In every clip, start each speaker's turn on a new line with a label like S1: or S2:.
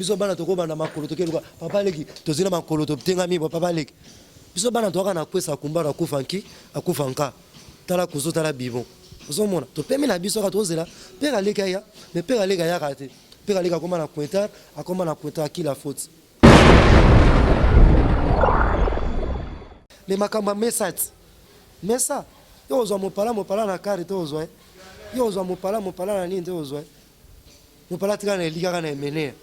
S1: Biso bana tokobanda makolo toke luka papa leki, tozwi na makolo totengami bo papa leki. Biso bana toyaka na kwesa kumbaro akufa nki akufa nka tala kuzu tala bibon ozomona topemi na biso kaka tozela père aleki aya mais père aleki ayaka te père aleki akoma na cointar akoma na cointar qui la faute mais makambo ya mesa ti mesa yo ozwa mopala mopala na kare te ozwa yo ozwa mopala mopala na nini te ozwa mopala atikala na elikaka na emenea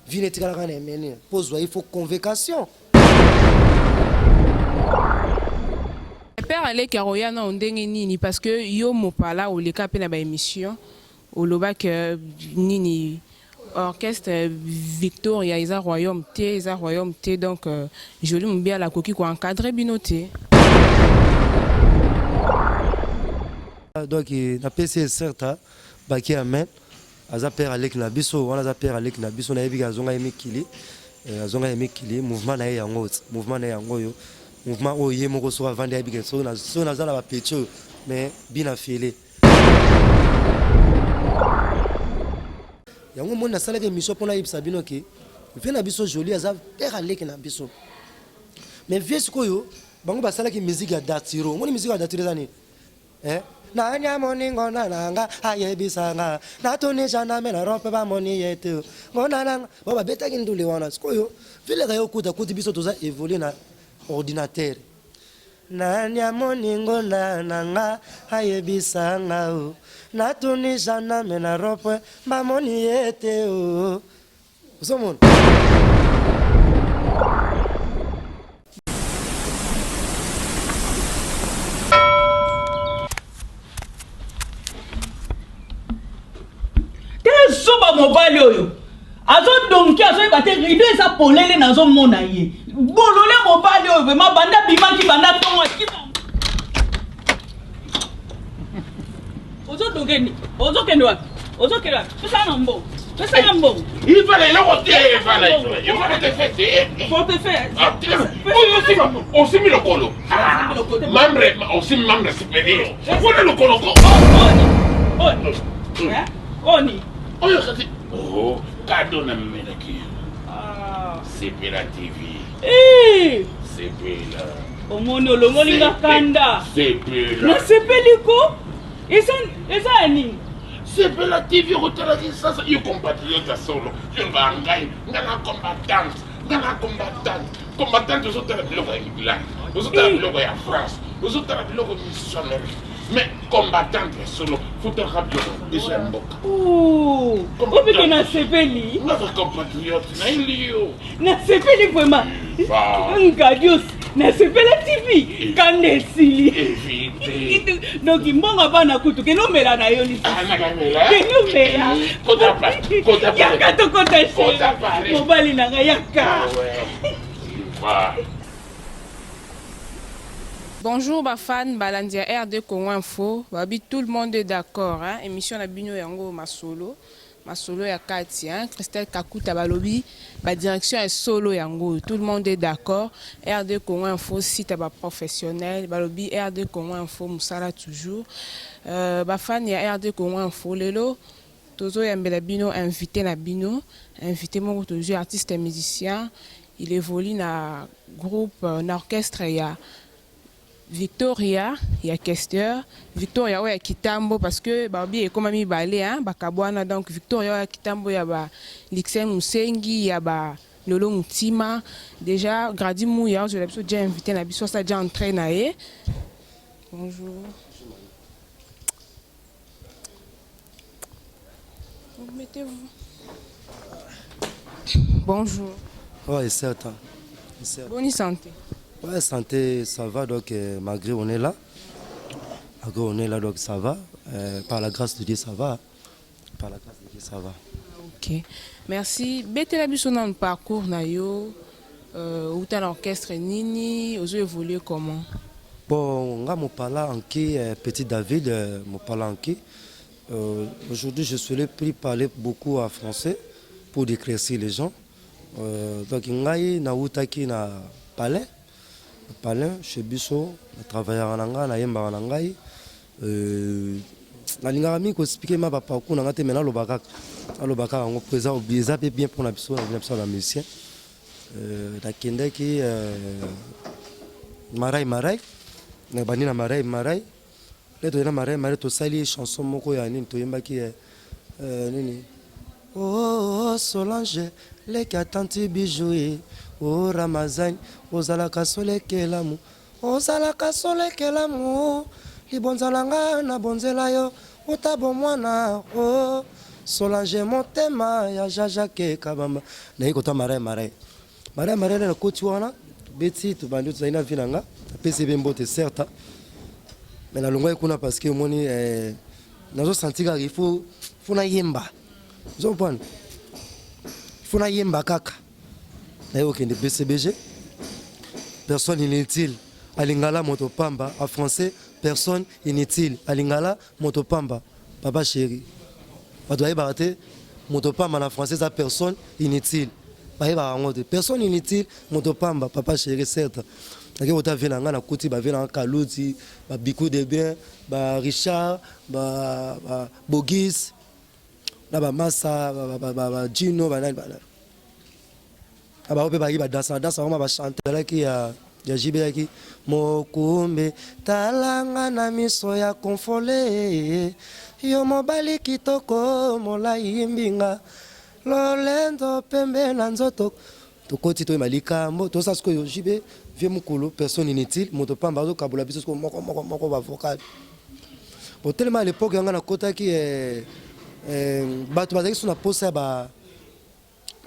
S1: Vie etikala kaka na emene po zwa il faut convocation.
S2: Père aleki akoya nao ndenge nini parce que yo mopala oleka pe na ba emission oloba que nini orchestre Victoria eza royaume te eza royaume te donc Jolie Mubiala akoki ko encadrer bino te.
S1: Donc napesi ye certa baki amen. Aza père aleki na biso wana aza père aleki na biso nayebi ke azonga ye mikili eh, azonga ye mikili mouvement na ye yango mouvement na ye yango oyo mouvement oyo ye moko soki avandi ayebi ke soki naza na bapeti oyo mais bina fele yango moni nasalaki émission mpo nayebisa bino ke vie na biso jolie aza père aleki na biso mais vie sikoyo bango basalaki musique ya datiro omoni musique ya datiro eza nini Eh, nani amoni ngona na nga ayebisa nga natuni gendarme na rompe bamoni ye te ngona na nga ba babetaki ndule wana sikoyo vileka ye okuta kuti biso toza évolue na ordinateur nani amoni ngona na nga ayebisa nga o natuni gendarme na rompe bamoni ye te o ozomona
S3: Tala zoba mobali oyo azodonki azoyeba te rido eza polele nazomona ye bolole mobali oyo vraimen banda bimaki banda ntongo akima ozodonke nini ozokende wapi ozokende wapi pesa na mbongo pesa na mbongo
S4: ifala eloko te efala portefeuille te
S3: portefeuille
S4: ah, oyo osima osimi lokolo ah, membre osimi membre supérieur wana lokolo ko
S3: oni oni
S4: oyo kasi oh kado na memelaki ah. sepela tv
S3: eh.
S4: sepela
S3: omoni olongoli nga kanda
S4: sepela
S3: nasepeli ko eza eza ya nini
S4: sepela tv okotala kisasa yo compatriote ya solo yo lobaka ngai nga na combattante nga na combattante combattante ozotala biloko ya england ozotala eh. biloko ya france ozotala biloko misusu amerique mais combattante ya solo futalaka biloko biso ya mboka
S3: obike nasepeli
S4: naza compatriote nayeli yo
S3: Nasepeli vraiment. Ngadios, nasepela TV kanda esili. Donc mbongo bana kutu kende omela na yo lisusu.
S4: Ah,
S3: kende omela. Yaka tokota chez mobali na ngai yaka.
S4: Ah,
S2: Bonjour ba fan balandi ya RD Congo Info, babi tout le monde est d'accord hein, émission na bino yango masolo. Masolo ya kati hein Christelle Kakuta balobi ba direction ya solo yango oyo tout le monde est d'accord RD Congo info site ya ba professionnels balobi RD Congo info musala toujours euh, ba fan ya RD Congo info lelo tozo yambela bino invité na bino invité moko tozui artiste musicien il évolue na groupe na orchestre ya Victoria ya Kester, Victoria oyo ya Kitambo parce que balobi ekoma mibale hein, bakabwana donc Victoria oyo ya Kitambo ya ba Lixen Musengi ya ba Lolo Mutima déjà Grady Muya ozwela biso déjà invité na biso asa déjà entrée na ye. Bonjour. Mettez-vous. Bonjour.
S1: Ouais, certain.
S2: Bonne santé.
S1: Ouais, santé, ça va, donc euh, malgré on est là. Malgré on est là, donc ça va. Euh, par la grâce de Dieu, ça va. Par la grâce de Dieu, ça va.
S2: Ok. Merci. Betela biso dans le parcours na yo. Euh, outa na orchestre nini, ozo évoluer comment?
S1: Bon, nga mopala anki euh, petit David euh, mopala anki. Euh, aujourd'hui, je suis pris parler beaucoup en français pour décrécir les gens. Euh, donc ngai nawutaki na palais palais chez biso na travaillaka na ngai nayembaka na ngai euh, Nalingaka mingi koexpliquer ma baparcours na nga te, mais naloba kaka, naloba kaka yango po eza eza mpe bien mpona biso na biso ya bamusicien. Nakendaki Marai Marai, nabandi na Marai Marai. Nde toye na Marai Marai, tosali chanson moko ya nini, toyembaki nini, "Oh, oh, Solange, leki atanti bijou ye, oh Ramazani, ozalaka solo ekelamu, ozalaka solo ekelamu, libonza na nga nabonzela yo uta bomwana, oh Solange, motema ya Jajake Kabamba." Naye kota Marai Marai, Marai Marai nde nakoti wana, tobeti, tobandi, tozali na vie na nga, napesi ye mpe mbote, certes, mais nalongwaki kuna parce que omoni nazosanti kaka il faut nayemba, ozocomprendre, il faut nayemba kaka. Naye kokende BCBG, Personne inutile, alingala moto pamba, en français Personne inutile, alingala moto pamba, papa chéri. Bato bayebaka te moto pamba na français eza personne inutile, bayebaka yango te. Personne inutile, moto pamba, papa chéri, certes. Nake kota vie na ngai, nakuti bavie na nga Kaluti, babiku de bien, baRichard, Bogis na bamasa, bajino, banani banani, na bango mpe bayaki badansa na dansa bango, bachante ezalaki ya JB, yaki mokumbi talanga na miso ya konfole yo, mobali kitoko, molai mbinga, lolendo pembe na nzoto. Tokoti, toyeba likambo tosala sikoyo. JB, vie mokolo, Personne inutile, moto pamba, azokabola biso sikoyo moko moko moko bavocal. Bon, tellement à l'époque yanga nakotaki, bato bazalaki so na posa ya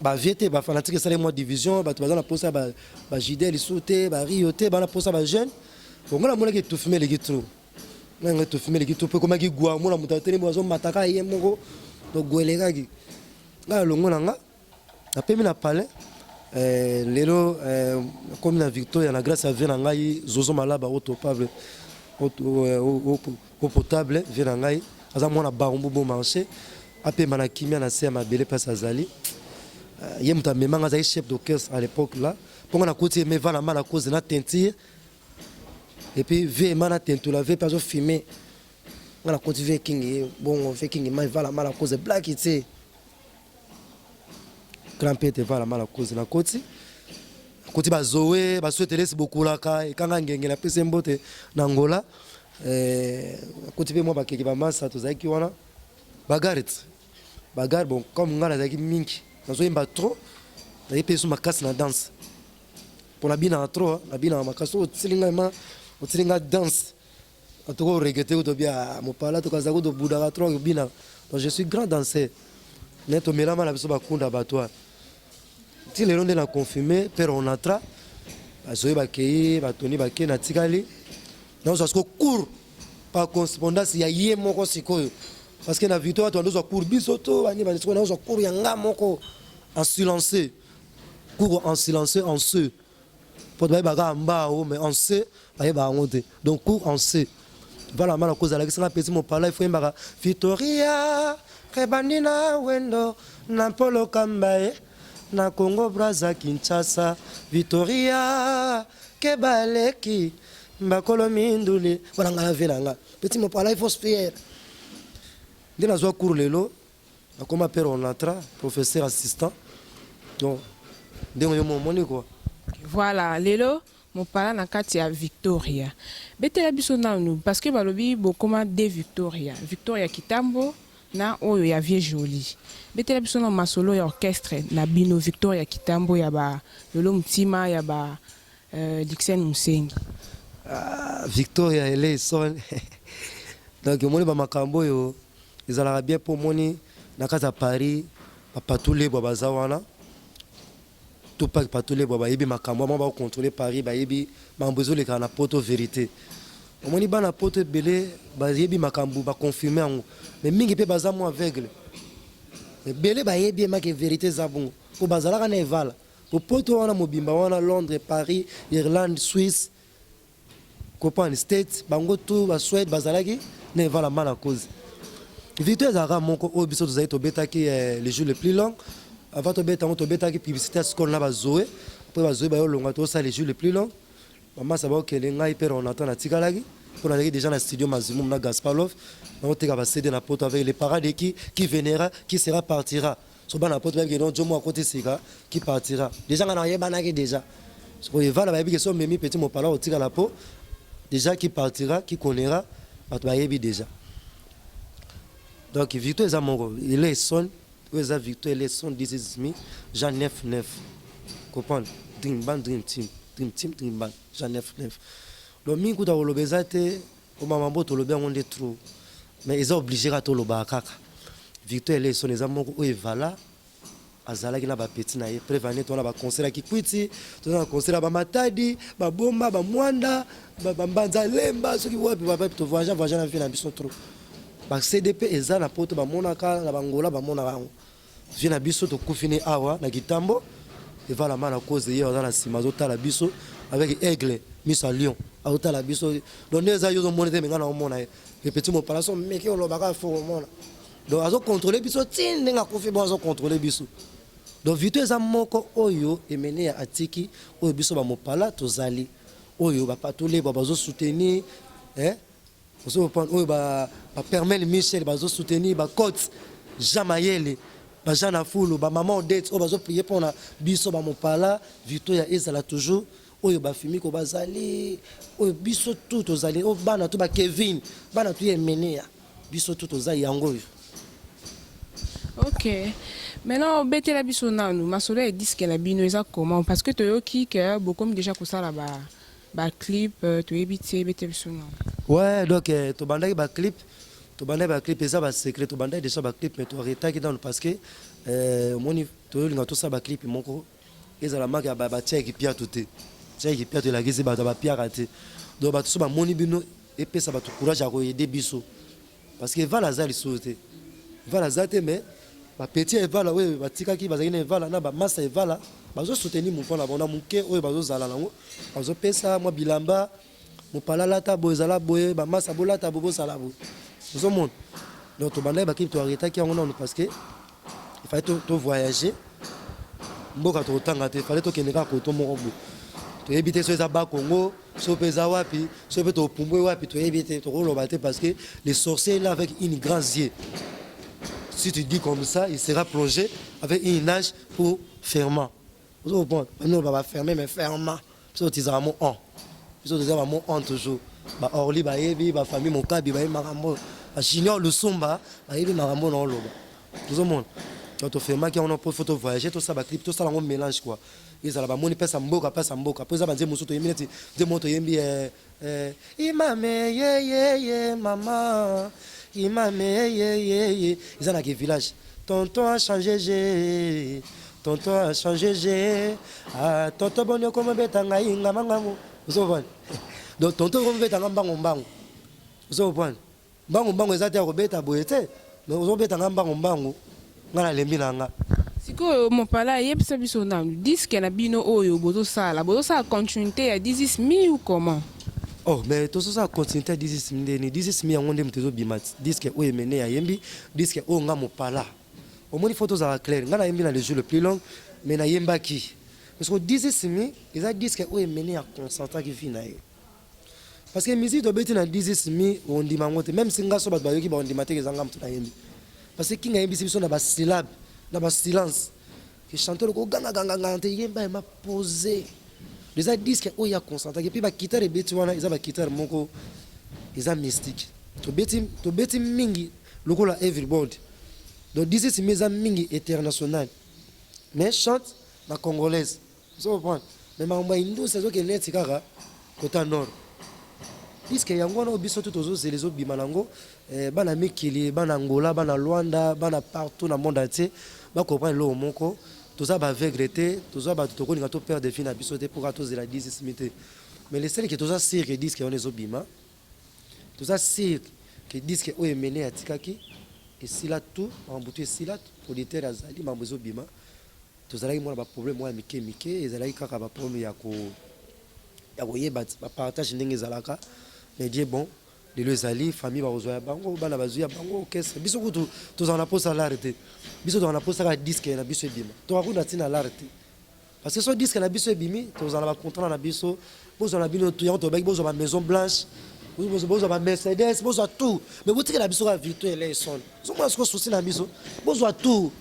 S1: bavie te, bafanatike esali mwa division. Bato baza na posa ya bajide lisusu te, bario te, bana posa bajeune. Bongo namonaki étouffement eleki trop nanga, étouffement eleki trop mpo ekomaki gwa, mona moto atelemi, azomataka ye moko, donc gwa elekaki. Ngai alongo na nga, napemi na palais. Lelo nakomi na Victoria na grâce ya vie na ngai Zozo Malaba, eau potable, eau potable. Vie na ngai aza mwana Barumbu, bon marché, apema na kimia na se ya mabele place azali. Ye moto amemanga, azali chef d'orchestre à l'époque là mpongo nakuti ye meva na ma na cause na teinture, et puis vie ema na tentula, vie mpe azofume. Nga nakoti vie Kingi, ye bongo vie Kingi ma evala ma na cause blaki te, grand pete evala ma na cause. Nakoti, nakoti bazowe baswetelesi bokulaka ekanga ngenge, napesi ye mbote na Ngola. Nakoti mpe mwa bakeke bamasa, tozalaki wana bagare te, bagare. Bon, comme nga nazalaki mingi nazoyemba trop, naye mpe so makasi na danse mpo nabinaka trop, nabinaka makasi. Oyo otili ngai ma otili nga danse, toko regretter ko tobia mopala, tokaza ko tobudaka trop kobinaka. Donc je suis grand danseur, ne tomelama na biso bakunda bato wana ti lelo nde na confirme père Onatra. Bazoyi bakei, batoni bakei, natikali nazozwa siko cours par correspondance ya ye moko sikoyo, parce que na Victoire bato bandozwa cours, biso to bani bani. Sikoyo nazozwa cours ya nga moko en silencieux, cours en silencieux, en ce po bayebaka mbao, mais en ce bayebaka yango te. Donc cours en c, voilà, mana kozalakisa nga pesi mopala, ifo yembaka Victoria rebandi na wendo na mpolo kamba ye na Congo Braza Kinshasa, Victoria kebaleki mbakolo minduli wana. Nga na vie na nga petit mopala, il faut fier nde nazwa cours. Lelo nakoma père Onatra, professeur assistant, donc ndenge yo momoni quoi.
S2: Voilà, lelo mopala na kati ya Victoria, betela biso nanu, parce que balobi bokoma de Victoria, Victoria Kitambo na oyo ya Vie Jolie. Betela biso na masolo ya orchestre na bino Victoria Kitambo, ya ba Lolo Mutima, ya ba Dixon Musengi.
S1: Ah, Victoria Eleison, donc omoni bamakambo oyo ezalaka bien mpo omoni na kati ya Paris bapatulebwa baza wana, Tupac Patulebwa, bayebi makambo amo, bakocontrôle Paris, bayebi makambo ezolekaka na Poto. Vérité, omoni bana Poto ebele bayebi makambo, baconfirme yango, mais mingi mpe baza mwa aveugle. Ebele bayebi emaki vérité eza bongo mpo bazalaka na evala po Poto wana mobimba wana, Londres, Paris, Irlande, Suisse, comprendre, State, bango tu basuède bazalaki na evala ma na cause. Victoire ezalaka moko oyo biso tozali tobetaki le jour le plus long. Avant tobeta yango, tobetaki publicité ya Skol na bazoe, mpo bazoe bayolonga, tosala le jour le plus long. Bamasa baokende, ngai mpe Ronatan natikalaki. Mpo nazalaki déjà na studio Mazimum na Gaspalov, naoteka ba CD na poto avec les parents de qui venera, qui sera partira. So bana poto bayebi ke non, Jomo akoti sika, qui partira. Déjà nga nayebanaki déjà. Sikoyo evala bayebi ke so omemi petit Mopala otikala po déjà qui partira, qui connaira, bato bayebi déjà. Donc Victor eza moko, Eleison, oyo eza Victor Eleison, this is me, Jean 9 9. Comprendre? Dream Band, Dream Team, Dream Team, Dream Band, Jean 9 9. Donc mingi kuta koloba eza te, omama mbo tolobi yango nde trop. Mais eza obligé kaka tolobaka kaka. Victor Eleison eza moko oyo evala azalaki na bapeti na ye preuve ane tona baconcert ya Kikwiti, toza na concert ya bamatadi, babomba, bamwanda, bambanza lemba, soki wapi wapi, tovoyage voyage na vie na biso trop. Ba CDP eza na poto bamonaka, na bangola bamonaka yango. Vie na biso tokufi ne awa na kitambo evalama na cause ye aza na nsima azotala biso avec aigle miso ya lion azotala biso. Donc nde eza yo ozomona te, me ngai na omona ye le petit Mopala so meki olobaka fo komona. Donc azocontrôle biso ti ndenge akufi bon, azocontrôle biso. Donc Vito eza moko oyo emene ya atiki oyo biso bamopala tozali oyo bapatolebwa bazosoutenir, eh? Oyo bapermel Michel bazosoutenir, bacote Jean Mayele, bajean na fulu, bamama Odete oyo bazoprie mpona biso bamopala. Vito ya ezala toujours oyo bafimiko bazali oyo biso tu tozali oyo bana tu bakevin, bana tu ya emene ya biso tu toza yango oyo.
S2: Ok, maintenant obetela biso nanu masolo ya disque na bino eza comment? Parce que toyoki ke bokomi déjà kosala ba baclip, toyebi te, ebete biso nanu.
S1: Ouais, donc tobandaki baclip, tobandaki baclip, eza basecret. Tobandaki déjà baclip, mais toarrêtaki nanu parce que omoni toyolinga tosala baclip moko ezala maka ya batiaki piato te. Tiaki piato elakisi bato bapiaka te. Donc bato so bamoni bino epesa bato courage ya koaider biso, parce que evala aza lisusu te, evala aza te, mais bapeti ya evala oyo batikaki bazalaki na evala na bamasa evala bazosoutenir mouvement na bango na moke oyo bazozala nango, bazopesa mwa bilamba mopala alata boye, ezala boye, bamasa bolata boye, bozala boye, ozomona. Donc tobandaki baclip, toarrêtaki yango nano parce que il fallait tovoyager mboka tokotanga te, fallait tokende kaka koto moko boye, toyebi te so eza Bakongo, so mpe eza wapi, so mpe topumbwe wapi, toyebi te, tokoloba te, parce que les sorciers là avec une grand yeux, si tu dis comme ça, il sera plongé avec une nage pour ferment. Ozo comprendre? Bano baferme, mais ferment biso tozala mo on, biso toza bamo on toujours. Baorli bayebi, bafamille Mokabi bayebi makambo, bajunior Lusumba bayebi makambo na oloba, tozomona. Donc tofermaki yango mpo faut tovoyage, tosala baclip, tosala yango mélange quoi, ezala bamoni mpesa mboka, mpesa mboka, mpo eza banzembo mosusu toyembi neti nzembo toyembi imame yeyeye mama imame yeyeye, eza na ke village tonton a changé g, tonton a changé g, ah, tonton boni okomobeta ngai ngama ngango, ozopana. Donc tonton okomobeta nga mbango mbango, ozopana, mbango mbango eza te ya kobeta boye te, mais ozobeta nga mbango mbango, nga nalembi na nga.
S2: Sikoyo Mopala, ayebisa biso nanu disque na bino oyo bozosala, bozosala continuité ya 10 mi ou comment?
S1: Oh, mais tozosala continuité ya 10 mi ndeni? 10 mi yango nde moto ezobima, disque oyo emene yayembi, disque oyo nga Mopala omoni. Faut tozala clair, nga nayembi na le jour le plus long, mais nayembaki parce que 10 mi eza disque oyo emene ya concentraki vie na ye, parce que musique tobeti na 10 mi ondima yango te, même si nga so bato bayoki baondima te eza nga moto nayembi, parce que Kinga ayembisi biso na basyllabe na basilence ke chanteur okogangaganganga te, yemba yema posé. Eza disque oyo ya concentraki, mpe baguitare ebeti wana eza baguitare moko eza mystique, tobeti, tobeti mingi lokola everybody. Donc 17 mi eza mingi international, mais chante na congolaise, ozo comprendre, mais makambo ya indusi ezokende neti kaka kota nord. Puisque yango wana oyo biso tu tozozela ezobima nango, bana mikili, bana Angola, bana Lwanda, bana partout na monde entier bacomprendre eloko moko: toza baaveugle te, toza bato tokolinga toperdre vie na biso te mpo kaka tozela 10 mi te. Mais le seul ke toza sûr ke disque wana ezobima, toza sûr ke disque oyo emene atikaki esila tout, makambo tu esila, producteur azali, makambo ezobima. Tozalaki mwana baproblème moko ya mike mike, ezalaki kaka baproblème ya koyeba bapartage ndenge ezalaka, mais Dieu bon, lelo ezali famille bakozwa ya bango, bana bazwi ya bango, orchestre. Biso kutu tozala na posa lare te, biso tozala na posa kaka disque na biso ebima, tokakuna ntina lare te, parce que so disque na biso ebimi, tozala na bacontrat na biso, bozwa na bino yango tobaki, bozwa bamaison blanche. Bozwa ba Mercedes, bozwa tout. Mais botikela biso kaka Victoire Eleison. Ozomona sikoyo souci na biso. Bozwa tout.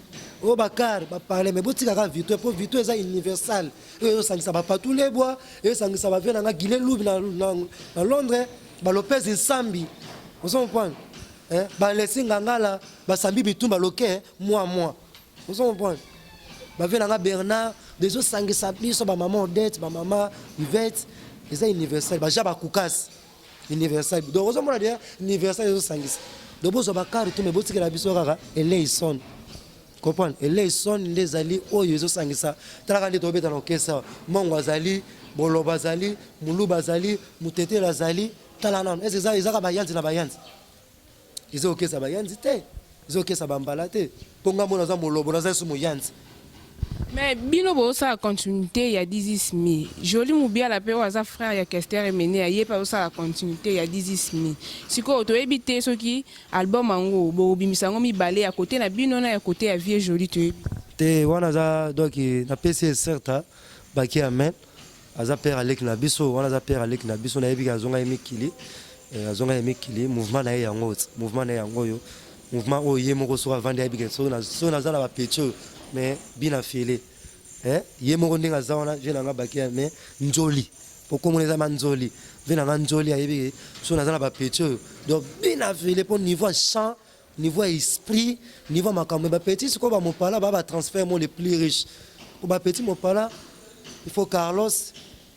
S1: Oyo ba car, ba parler, mais botika kaka Victoire po Victoire eza universal. Oyo ezosangisa ba Patou Lebwa, ezosangisa ba vieux na nga Guilain Lubi na, na, na Londres, ba Lopez Nsambi. Ozo comprendre? Eh, ba Alexis Ngangala, ba Sambi Bitumba Loke, moi moi. Ozo comprendre? Ba vieux na nga Bernard, ezosangisa biso ba maman Odette, ba maman Yvette, eza universel, ba Jaba Kukas. Universel. Donc ozomona déjà universel ezosangisa. Donc bozwa ba car tout mais botikela biso kaka Eleison. Comprendre? Eleison nde ezali oyo ezosangisa. Talaka nde tobeta na orchestre. Mongo azali, Boloba azali, Muluba azali, Mutetela azali. Tala nano, est-ce eza ezaka bayanzi na bayanzi? Eza orchestre bayanzi te. Eza orchestre bambala te. Po nga mona aza molobo, naza lisusu moyanzi.
S2: Mais bino bozosala continuité ya Dizismi. Jolie Mubiala pe oyo aza frère ya Kester Emeneya ye pe azosala continuité ya Dizismi. Sikoyo toyebi te soki album yango bokobimisa yango mibale ya cote na bino na ya cote ya vieux Jolie toyebi.
S1: Te wana aza donc napesi ye certa baki amen aza père aleki na biso wana aza père aleki na biso nayebi ke azonga ye mikili azonga ye mikili mouvement na ye yango mouvement na ye yango oyo mouvement oyo ye moko soki avandi ayebi ke soki naza na ba petit oyo mais bina fele ye moko ndenge aza wana vie na nga baki mais nzoli po komona eza ma nzoli vie na nga nzoli ayebi ke soki naza na ba petit oyo donc bina fele po niveau ya chant niveau ya esprit niveau ya makambo ba petit sikoyo ba mopala ba ba transfert mo les plus riches po ba petit mopala il faut Carlos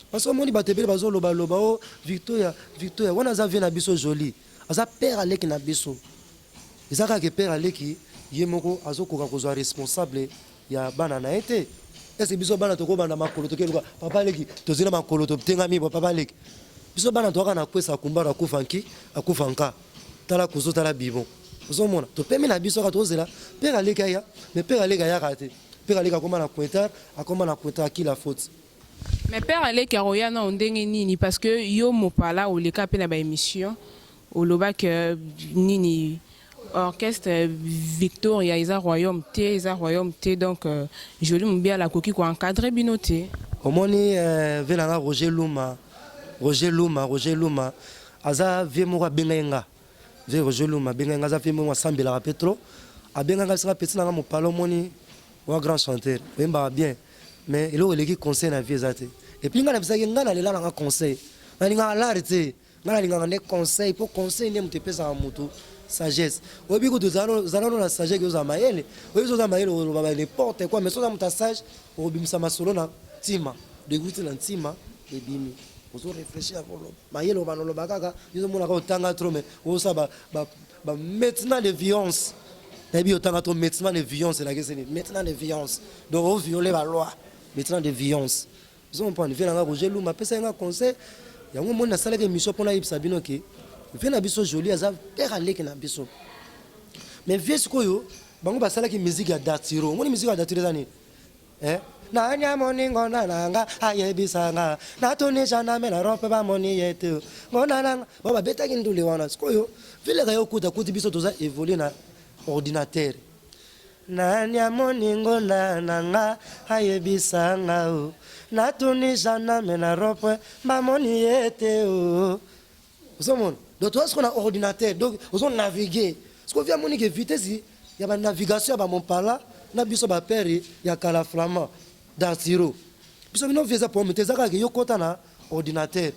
S1: parce que omoni bato ebele bazoloba loba o Victoria Victoria wana aza vie na biso jolie aza père aleki na biso eza kaka ke père aleki ye moko azokoka kozwa responsable ya bana na ye te. Est-ce que biso bana tokobanda makolo tokeluka papa leki tozwi na makolo totengami bo papa leki biso bana toyaka na kwesa akumbara akufa nki akufa nka tala kuzu tala bibon ozomona topemi na biso kaka tozela père aleki aya mais père aleki ayaka te père aleki akoma na cointar akoma na cointar akila faute.
S2: Mais père aleki akoya nao ndenge nini parce que yo mopala oleka pe na ba emission oloba que nini orchestre Victoria eza royaume te eza royaume te donc Jolie Mubiala akoki ko encadrer bino te.
S1: Omoni vie na nga Roger Luma, Roger Luma, Roger Luma aza vie moko abengaki nga vie Roger Luma abengaki nga aza vie moko asambelaka pe trop abengaki nga ayebisi nga petit na nga mopala omoni oza grand chanteur oyembaka bien mais eloko eleki conseil na vie eza te et puis nga nayebisaki ye nga nalela na nga conseil nalingaka lare te. Nga nalingaka nde conseil po conseil nde mutu epesaka mutu sagesse. Oyebi kutu zala nano na sagesse que ozala mayele. Oyebi soki oza mayele okoloba ba n'importe quoi mais soki oza mutu ya sage okobimisa masolo na ntima. Donc ewuti na ntima ebimi. Ozo reflechir avant oloba. Mayele obanda oloba kaka yo ozo mona kaka otanga trop mais ozosala ba ba maintenant de violence. Nayebi otanga trop maintenant de violence elakisi nini? Maintenant de violence. Donc o violer ba loi. Maintenant de violence. Ozo comprendre vieux na nga Roger Lumba apesaki nga conseil yango omoni nasalaki emission pona yebisa bino ke vieux na biso Jolie aza père aleki na biso mais vieux sikoyo bango basalaki musique ya Datiro omoni musique ya Datiro eza nini eh nani amoni ngona na nga ayebisa nga natuni gendarme na rompe bamoni ye te ngona na nga bango babetaki ndule wana sikoyo vileka yo kuta kuti biso toza evolue na ordinateur Nani amoni ngona na nga ayebisa nga oh Natuni gendarme na rond point bamoni ye te oh Ozomona donc toza sikoyo na ordinateur donc ozo naviguer sikoyo vie amoni ke vitesse ya ba navigation ya ba Mompala na biso ba père ya kala flamand d'Arturo biso bino vie eza problème te eza kaka ke yo kota na ordinateur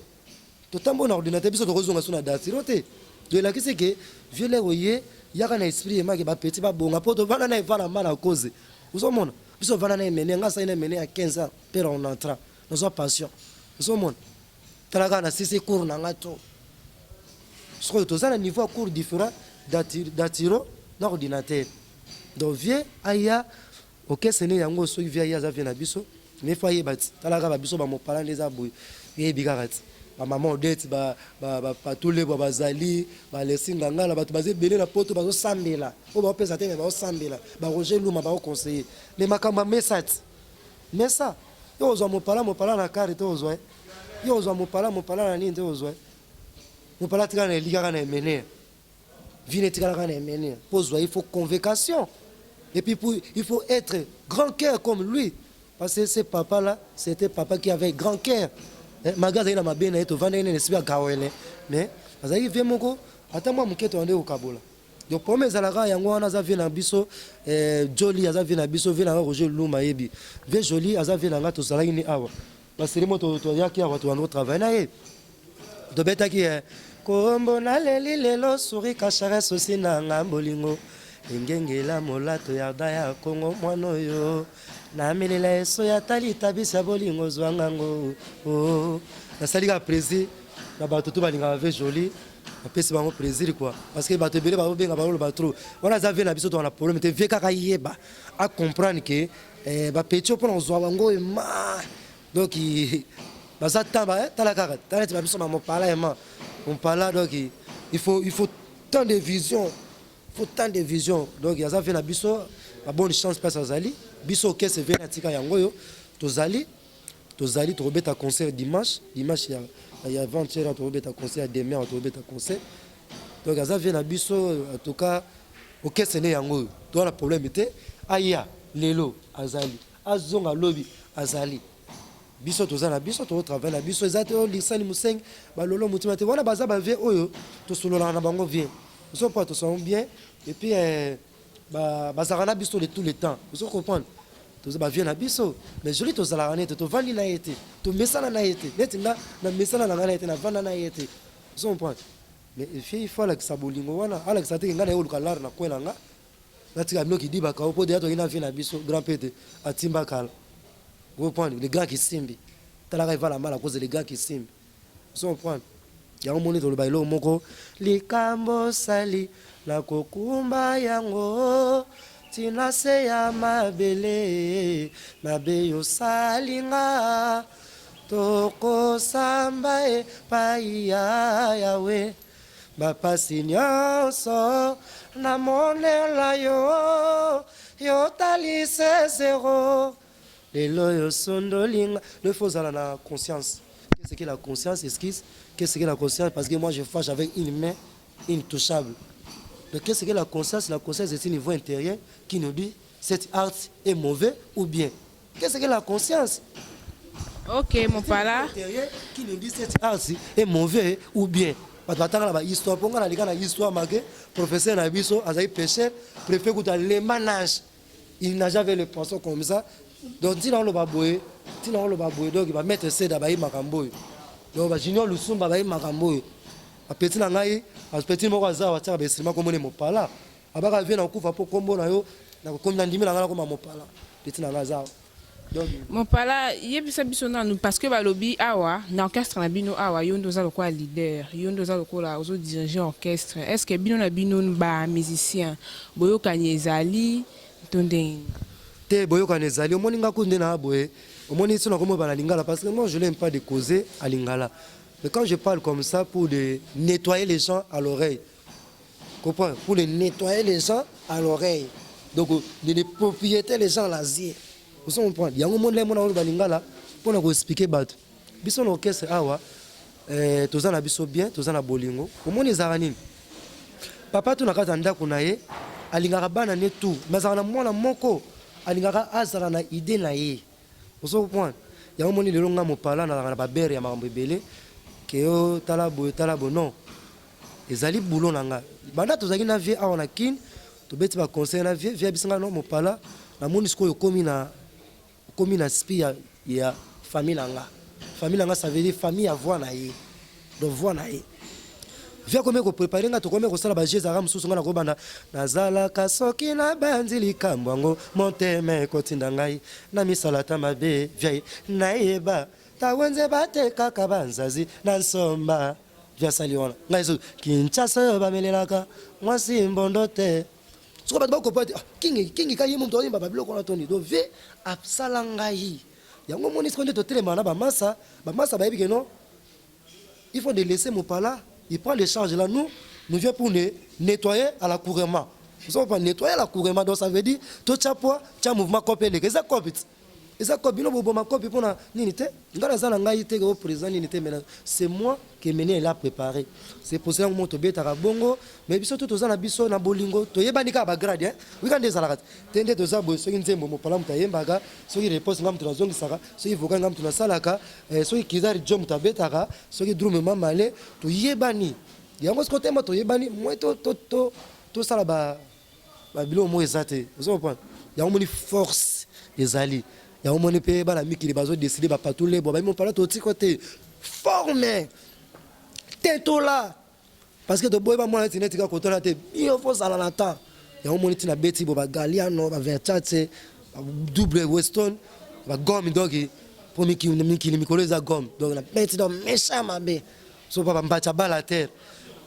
S1: Totamboli na ordinateur biso tokozonga lisusu na datiro te donc elakisi ke vieux lero ye yaka na esprit emake ba petit babonga po tovanda na eva na ma na cause ozomona biso ovanda na emene nga asali na emene ya 15 ans pere on entra nazwa pension ozomona tala kaka na sisi cours na nga to sikoyo toza na niveau ya cours différent datiro na ordinateur donc vieux aya Orchestre ne yango soki vieux aye aza vieux na biso mais faut ayeba ti tala kaka ba biso ba mopala nde eza boye yebi kaka ti ba maman Odette ba ba ba Patou Lebwa bazali ba Alexis Ngangala bato baza ebele na poto bazo sambela oyo bao pesa te mais bao sambela ba Roger Luma bao conseiller mais makambo ya mesa ti mesa yo ozwa mopala mopala na carre te ozwa ye yo ozwa mopala mopala na nini te ozwa ye mopala atikala na elika kaka na emenea Vie netikala kaka na Emeneya po ozua il faut convocation et puis pour il faut etre grand cœur comme lui parce que ce papa là c'etait papa qui avait grand cœur eh, malgré azali na mabe na ye tovandaki nene esika gawele mais Azalaki vieux moko ata mwa moke tobandaki kokabola. Donc problème ezalaka yango wana. Aza vieux na biso Joli, aza vieux na biso, vieux na nga Roger Luma ayebi. Vieux Joli aza vieux na nga, tozalaki ni awa. Baseli mo toyaki awa, tobandi kotravailler na ye. Tobetaki kombo naleli lelo suri kashare sosi na nga bolingo engengela molato yarda ya Kongo mwana oyo namelela eso ya tali tabisa bolingo zwangango. Oh. Nasali kaka plaisir na bato to balingaka vieux Joli, apesi bango plaisir quoi, parce que bato ebele bazobenga, bazoloba trop. Wana aza vieux na biso, toza na problème te. Vieux kaka yeba acomprendre ke bapetits mpona kozwa bango ema, donc baza temps tala kaka, tala neti babiso bamopala ema mopala. Donc il faut tant de vision, il faut tant de vision. Donc aza vieux na biso, babonne chance place azali. Biso okese vieux na tika yango oyo tozali, tozali tokobeta concert dimanche, dimanche ya avant-hier tokobeta concert, ya demain tokobeta concert. Donc aza vieux na biso. En tout cas okese nde yango oyo, toza na problème te. Aya lelo azali, azonga lobi azali. Biso toza na biso, tozotravailler na biso. Eza te olisani mosenge balolo motima te. Wana baza bavieux oyo tosololaka na bango bien, ozo mpo tosololaka bien. Et puis bazalaka na biso de tout le temps, ozo comprendre. Toza bavieux na biso, mais Joli tozalaka nete tovandi na ye te, tomesana na ye te. Neti nga na mesana na ngai na ye te, navanda na ye te, ozo comprendre. Mais vieux, il faut alakisa bolingo wana, alakisa te ke ngai na ye oluka lare na kwe na nga natika bino kidibaka o mpo deya toki na vieux na biso grand pete atimba kala, comprendre, le grand Kisimbi. Talaka evala mala cause le grand Kisimbi, ozo comprendre. Yango moni toloba eloko moko, likambo osali nakokumba yango ntina se ya mabele. Mabe yosalinga, tokosamba epai ya Yawe. Bapasi nyonso namonela yo, yotalise zero. Lelo yo sondolinga. Le faut ozala na conscience. Qu'est-ce que la conscience? Esquisse, qu'est-ce que la conscience? Parce que moi, je fâche avec une main intouchable. Donc qu'est-ce que la conscience? La conscience, c'est un niveau intérieur qui nous dit cet acte est mauvais ou bien. Qu'est-ce que la conscience?
S2: Ok, mopala.
S1: Intérieur qui nous dit cet acte est mauvais ou bien. Bato batanga na bahistoire, mpo nga nalika na histoire make professeur na biso azali pêcheur, préfet kuta lema nage, il nage avec le poisson comme ça. Donc ntina oloba boye, ntina oloba boye, donc bamaître Seda bayi makambo oyo, donc bajunior Lusumba bayi makambo oyo. Bapetits na ngai, bapetits moko aza batiaka bainstrument komoni mopala, abaka vieux na kokufa mpo kombo na yo nakokomi na ndimi na ngai nakoma mopala. Petit na ngai aza donc.
S2: Mopala, yebisa biso nanu, parce que balobi awa na orchestre na bino awa, yo nde oza lokola leader, yo nde oza lokola ozodiriger orchestre. Est ce que bino na bino bamusicien boyokani ezali to ndenge nini?
S1: Te, boyokani ezali. Omoni nga ku nde na boye, omoni so nakomoba na lingala, parce que moi, je n'aime pas de causer à lingala, mais quand je parle comme ça, pour de nettoyer les gens à l'oreille, comprends, pour de nettoyer les gens à l'oreille, donc de les propriétés les gens la zie, ozo comprendre. Yango moni mona oyo balingala mpona koexpliquer bato. Biso na orchestre awa, toza na biso bien, toza na bolingo. Omoni ezalaka nini? Papa to na kati ya ndako na ye alingaka bana ne tout, mais azalaka na mwana moko alingaka azala na idée na ye, ozo comprendre. Yango moni lelo nga mopala nazalaka na babere ya makambo ebele ke yo tala boye, tala boye. Non, ezali boulot na nga. Banda tozalaki na vieux awa na Kine, tobeti baconseil na vieux. Vieux abisi nga: no mopala, namoni sikoyo okomi na spi ya famille na nga. Famille na nga, ça veut dire famille ya voix na ye. Donc voix na ye, vieux akomi kopréparer nga, tokomi kosala bajeu. Ezalaka mosusu nga nakobanda, nazalaka soki nabandi likambo yango, motema ekotinda ngai na misala ta mabe. Vieux nayeba tawenze batekaka banzazi na nsomba. Vieux asali wana, ngai so Kinshasa oyo bamelelaka mwasi mbondo te. Soko bato bakopa te, ah, kingi kingi ka ye moto oyemba babiloko wana toni. Donc vieux asala ngai yango. Omoni siko nde totelemaka na bamasa, bamasa bayebi ke non, il faut de laisser Mopala, il prend les charges là. Nous, nous vient pour ne nettoyer à la couramment. Nous pas nettoyer à la couramment, donc ça veut dire, tout ça pour, tia mouvement copé, les ça copie. Eza kopi bino boboma kopi mpona nini te? Ngai naza na ngai te o président nini te, mais c'est moi qui mené, il a préparé. C'est pour cela mo tobetaka bongo. Mais biso to toza na biso na bolingo, toyebani kaka bagrade wika nde ezalaka te nde toza boye. Soki nzembo, mopala moto ayembaka, soki réponse, ngai moto nazongisaka, soki vocal, ngai moto nasalaka, soki kizari jo moto abetaka, soki drum, mamale. Toyebani. Yango sikoyo tellement toyebani moyen to to to tosala ba ba biloko moko eza te. Ozo comprendre? Yango omoni force ezali. Yango omoni pe bana mikili bazo decider ba patou lebwa ba mopala totiko te. Forme tetola parce que toboyi bamona neti neti kaka kotola te bino fo ozala na temps yango omoni ntina beti bo bagaliano baverchace double weston bagomme donc mpo mikili mikolo eza gomme donc na beti donc méchant mabe so pa bambacha bala terre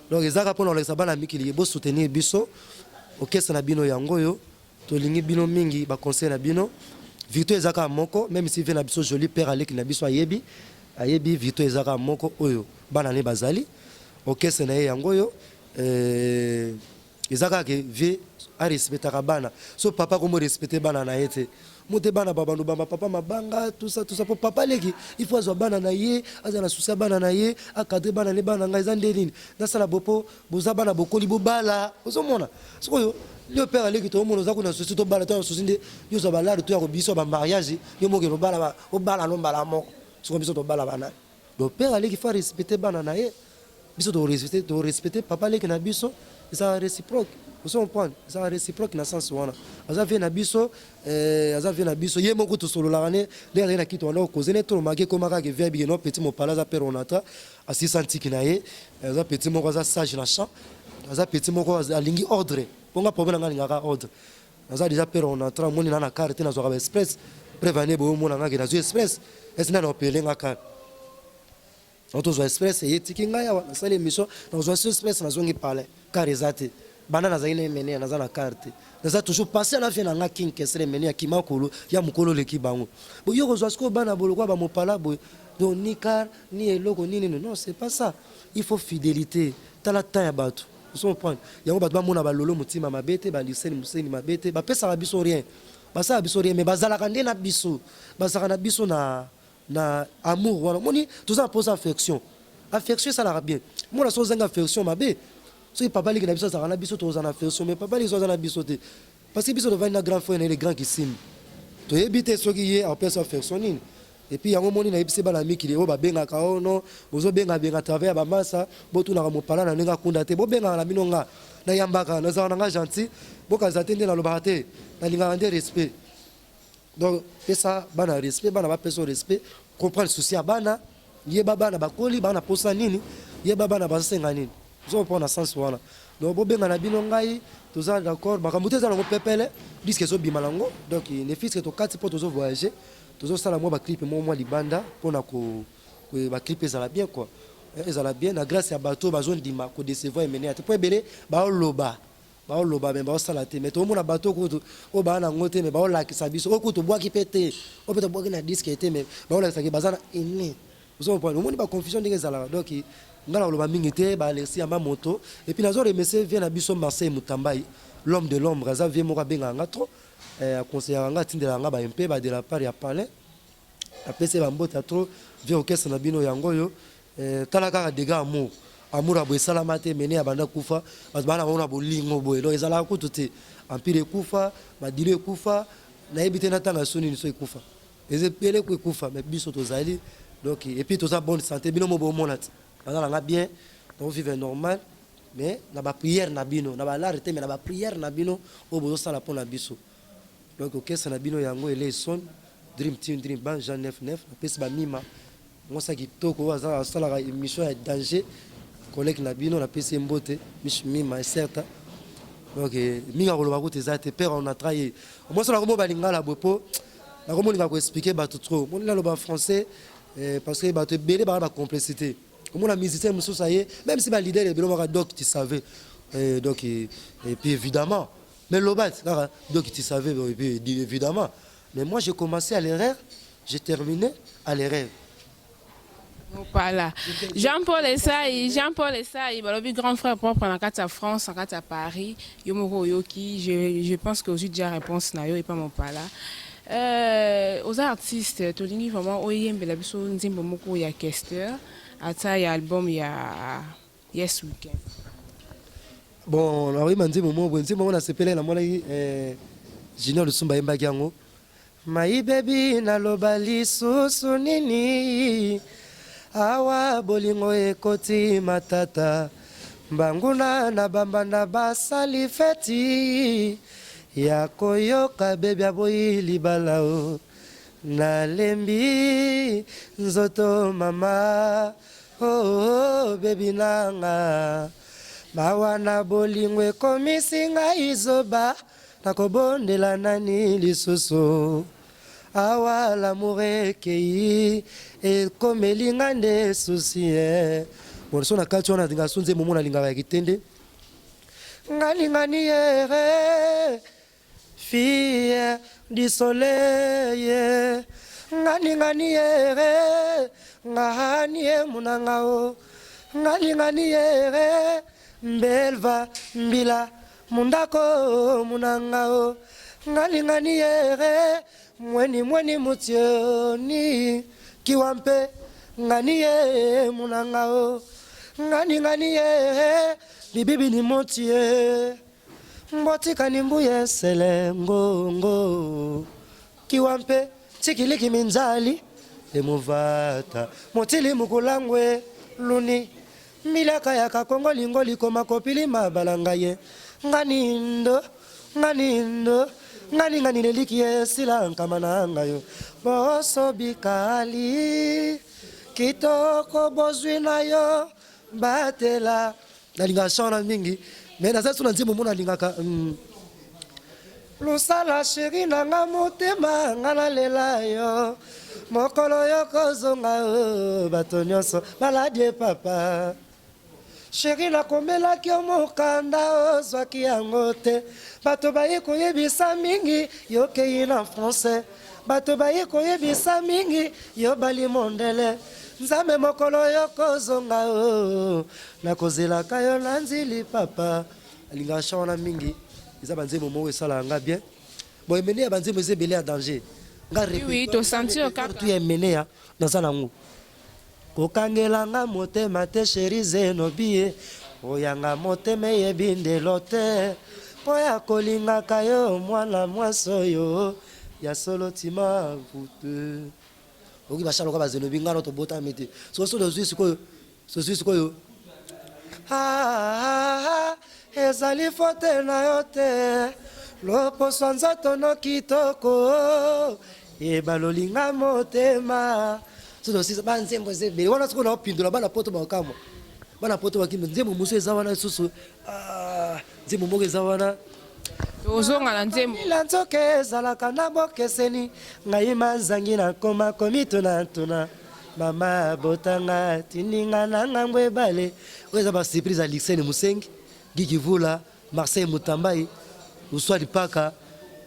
S1: donc eza kaka mpona kolakisa bana mikili bo soutenir biso orchestre na bino yango oyo tolingi bino mingi ba conseil na bino victoire eza kaka moko meme si vie na biso joli père aleki na biso ayebi ayebi victoire eza kaka moko oyo bana ne bazali orchestre na ye yango oyo euh, eza kaka ke vie arespectaka bana so papa komo respecte bana na ye te mote bana babando bamba papa mabanga tout ça tout ça po papa leki il faut azwa bana na ye azala na souci ya bana na ye acadre bana ne bana ngai eza nde nini nasala bo po boza bana bokoli bobala ozomona sikoyo yo père aleki toomona oza kuna souci tobala to na souci nde yo ozwa balare to ya kobiso ba mariage yo mokende obala obala no mbala moko sikoyo biso tobala banani donc père aleki faut respecter bana na ye biso to respecter to respecter papa leki na biso eza réciproque ozo comprendre eza réciproque na sens wana aza vie na biso eh, aza vie na biso ye moko tosololaka ne ndenge azali na kito wana okoze ne tolomaki ekoma kaka vie abike no petit mopala aza père onatra asisa ntiki na ye aza petit moko aza sage na champ aza petit moko alingi ordre mpo nga problème na nga alingaka ordre naza déjà père onatra omoni na na car te nazwaka ba express preuve ane boye omona nga ke nazwi express esi nani opele nga car Donc tozwa express eye etiki ngai awa nasali émission nakozwa so express nazongi palais car eza te banda nazali na emene naza na car te naza toujours patient na vie na nga king kesre emene ya kimakolo ya mokolo oleki bango bo yo kozwa sikoyo bana bolokwa bamopala boye donc ni car ni eloko ni nini non c'est pas ça il faut fidélité tala temps ya bato ozo comprendre yango bato bamona balolo motima mabe te baliseni moseni mabe te bapesaka biso rien basala biso rien mais bazalaka nde na biso bazalaka na biso na na amour wana omoni toza na mposa affection affection esalaka bien mona soki ozangi affection mabe soki papa leki na biso azalaka na biso tozala na affection mais papa leki so aza na biso te parce que biso tovandi na grand frère na ye le grand kisimbi toyebi te soki ye apesa affection nini epuis yango omoni nayebisi bana mikili oyo babengaka o oh no bozobengabenga travers ya bamasa botunaka mopala na ndenge akunda te bobengaka na bino nga nayambaka nazalaka na nga gentil bokanisa te nde nalobaka te nalingaka nde respect Donc pesa bana respect, bana bapesa respect, comprendre souci ya bana, yeba bana bakoli, bana posa nini, yeba bana bazosenga nini. Ozo comprendre na sens wana. Donc bobenga na bino ngai toza d'accord, makambo te eza nango pepele, disque ezobima nango. Donc ne fût-ce que tokati mpo tozo voyager, tozosala mwa ba clip moko mwa libanda mpona ko ba clip ezala bien quoi. Ezala bien na grâce ya bato bazondima ko décevoir Emeneya te mpo ebele baoloba Bao loba mais bao sala te mais tozo mona bato kutu oyo baa na ngo te mais bao lakisa biso oyo kutu tobwaki pe te oyo pe tobwaki na disque te mais bao lakisa ke baza na aime ozo comprendre omoni ba confusion ndenge ezalaka donc nga na koloba mingi te ba Alexis Yamba moto et puis nazo remercier vieux na biso Marseille Mutambayi l'homme de l'ombre aza vieux moko abengaka nga trop eh, aconseillaka nga atindelaka nga ba MP ba de la part ya palais napesi ye ba mbote ya trop vieux orchestre na bino yango oyo Eh, tala kaka dega amour amour ya boye esalama te mene ya banda kufa bato baa na bango na bolingo boye donc ezalaka kutu te empire ekufa madilo ekufa nayebi te natanga so nini so ekufa eza ebele ko ekufa mais biso tozali donc et puis toza bonne santé bino mo bomona te baza na nga bien donc vivre normal mais na ba prière na bino na balare te mais na ba prière na bino oyo bozosala mpo na biso donc orchestre na bino yango eleison dream team dream band jean 99 napesi bamima Mwasi ya kitoko oyo aza asalaka emission ya danger collègue na bino napesi ye mbote Miss Mima Eserta donc eh, mingi akoloba kutu eza te père on a trahi mwasi nakomo balingala boye po nakomolinga koexplike bato trop moni naloba français eh, parce que bato ebele baa ba complicité omona musicien mosusu aye même si ba leader ebele maka doc tu savais eh, donc et, et puis évidemment mais loba kaka doc tu savais et puis évidemment Mais moi j'ai commencé à l'erreur, j'ai terminé à l'erreur.
S2: Voilà. Jean-Paul Esaï, Jean-Paul Esaï, balobi grand frère propre na kati ya France, na kati ya Paris, yo moko oyoki, je, je pense que ozwi déjà réponse na yo et pas mopala. Euh, oza artiste, tolingi vraiment oyembela biso nzembo moko ya Kester, ata ya album ya Yes weekend.
S1: Bon, nakoyemba nzembo moko boye, nzembo yango nasepelaki, namonaki eh, Junior Lusumba ayembaki yango. My baby naloba lisusu nini awa bolingo ekoti matata. Banguna na bambanda basali feti ya koyoka bebi aboyi libala o nalembi nzoto mama oh, oh, bebi nanga mawa na bolingo ekomisi ngai zoba nakobondela nani lisusu awa l'amour ekei ekomeli nga nde susi eh. Bon so na kati wana nga so nzembo mona alingaka ya kitende ngalingani yere fille du soleil ngalingani yere ngahani ye munanga o ngalingani yere mbelva mbila Mundako munanga o ngalingani yere mweni mweni mutioni kiwampe ngani ye munanga o ngani ngani ye bibibi ni motie mbotikani mbuye sele ngongo kiwampe tikiliki minzali emuvata motili mukulangwe luni Milaka ya kakongo lingo likoma kopilima balanga ye nga nindo nga nindo nga ninga nileliki ye sila nkama na nga yo boso bikali kitoko bozwi na yo batela nalingaka chant wana mingi mais naza so na nzembo moko nalingaka mm. Lusala chérie na nga motema nga nalela yo mokolo yo kozonga o bato nyonso maladie papa chérie nakomelaki yo mokanda ozwaki yango te bato baye koyebisa mingi yokei na français bato baye koyebisa mingi yo bali mondele nzambe mokolo yo kozonga o nakozelaka yo na nzili papa Alingaka chant wana mingi eza ba nzembo moko esalaka nga bien bon emeneya ba nzembo eza ebele ya danger nga
S2: Oui, oui, to sentir kaka.
S1: tu ya emeneya naza nango kokangela nga motema te chéri zenobie oyanga motema eyebi ndelo te mpo ya kolingaka yo mwana mwasi oyo ya solo tima voute oki bashaloka bazenobi nga no tobotami te soki soki ozwi sikoyo Sozwi sikoyo ah, ezali fote na yo te loposo ya nzoto no kitoko ebalolinga motema soki banzembo eza ebele wana sikoyo naopindola bana poto bakokamwa bana poto bakimba nzembo mosusu eza wana lisusu ah, nzembo moko eza wana
S2: tozonga na nzembo
S1: ila nzoka ezalaka na bokeseni ngai manzangi nakoma komitunatuna Mama abota nga atindi nga na ngambo ebale oyo eza ba surprise ya Lixene Musengi, Guy Kivula, Marseille Mutambayi, Uswadi Paka,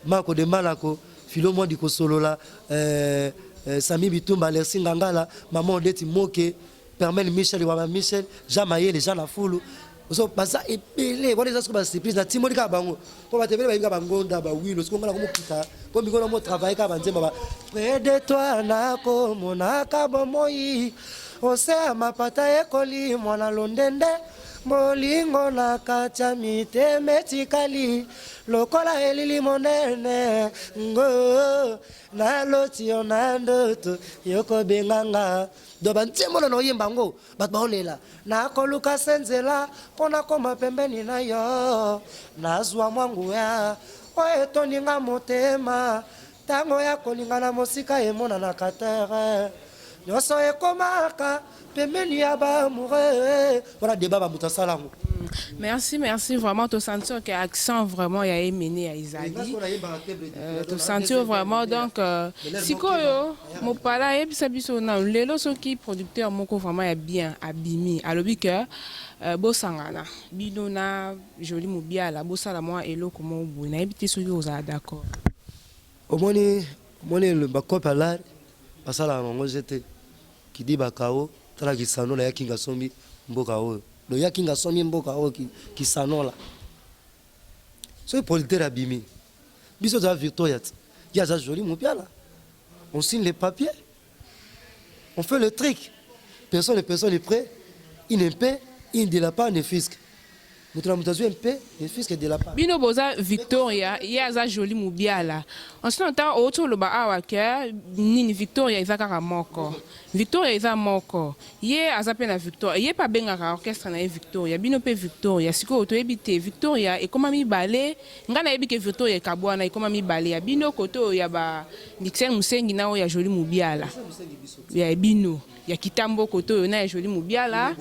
S1: Marco de Malako, Philo Mwadi Kosolola, euh, euh, Sami Bitumba, Alexis Ngangala, Maman Odette Moke, Permel Michel, Waba Michel, Jean Mayele, Jean Lafulu. Ozo baza ebele wana eza siko ba surprise na timoli kaka bango po bato ebele bayebi kaka bangonda bawilo siko nga nakomokita po mingo na mo travaille kaka banzemba ba près de toi nakomonaka bomoi ose ya mapata ekoli mwana londende bolingo na kati ya mitema etikali lokola elili monene ngo naloti yo na ndoto yokobenga nga do banzembo na naoyemba yango Bato baolela nakoluka se nzela mpo nakoma pembeni na yo, nazwa mwa nguya oyo etondi nga motema. Ntango ya kolingana mosika emonanaka te, nyonso ekomaka pembeni ya ba amoureux. Wana debat ba moto asala yango.
S2: Merci, merci vraiment. To sentir que accent vraiment ya Emene ya ezali. To sentir vraiment donc sikoyo Mopala ayebisa biso nanu lelo soki producteur moko vraiment ya bien abimi alobi que bosangana bino na Jolie Mubiala bosala mwa eloko moko boye nayebi te soki ozala d'accord.
S1: Omoni omoni ba coop ya lar basalaka bango jeu te kidi ba kao tala kisanola ya kinga asombi mboka oyo donc ya kinga asombi mboka oyo kisanola soki producteur abimi biso toza Victoria ti ye aza Jolie Mubiala On signe les papiers, on fait le truc. Personne ne personne est prêt, il ne paie, il ne la pas, ne fisque. Moto na moto azwi un peu ne fût-ce que de la part.
S2: Bino boza Victoria, ye aza Jolie Mubiala. En ce temps outi oloba awa ke nini Victoria eza kaka moko. Victoria eza moko. Ye aza pe na Victoria. Ye pe abengaka orchestre na ye Victoria. Bino pe Victoria. Sikoyo toyebi te Victoria ekoma mibale. Nga nayebi ke Victoria ekabuana ekoma mibale ya bino kote oyo ya ba Nixon Musengi na oyo ya Jolie Mubiala. Ya bino ya Kitambo kote oyo na ya Jolie Mubiala.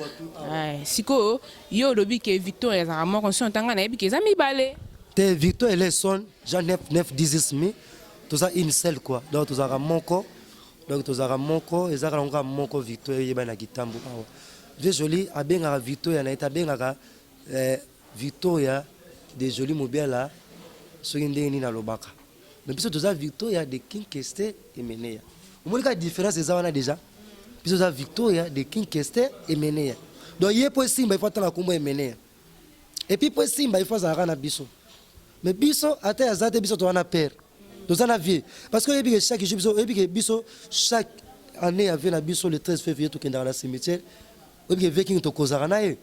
S2: Eh, sikoyo Yo olobi ke Victoria ezalaka moko nsion ta nga nayebi ke eza mibale.
S1: Te Victoria Eleison Jean 9 9 10 mi toza une seule quoi donc tozalaka moko donc tozalaka moko ezalaka nango kaka moko Victoria eyebani na kitambo awa Vieux Jolie abengaka Victoria na ye te abengaka eh, Victoria de Jolie Mubiala soki ndenge nini alobaka mais biso toza Victoria de King Kester Emeneya omoni kaka différence eza wana déjà biso toza Victoria de King Kester Emeneya donc ye po esimba il faut atanga kombo Emeneya et puis po esimba il faut azalaka na biso mais biso ata aza te biso toza na père toza na vie parce que oyebi ke chaque jour biso oyebi ke biso chaque année ya vie na biso le 13 février tokendaka na cimetière oyebi ke vie king tokozaka na ye.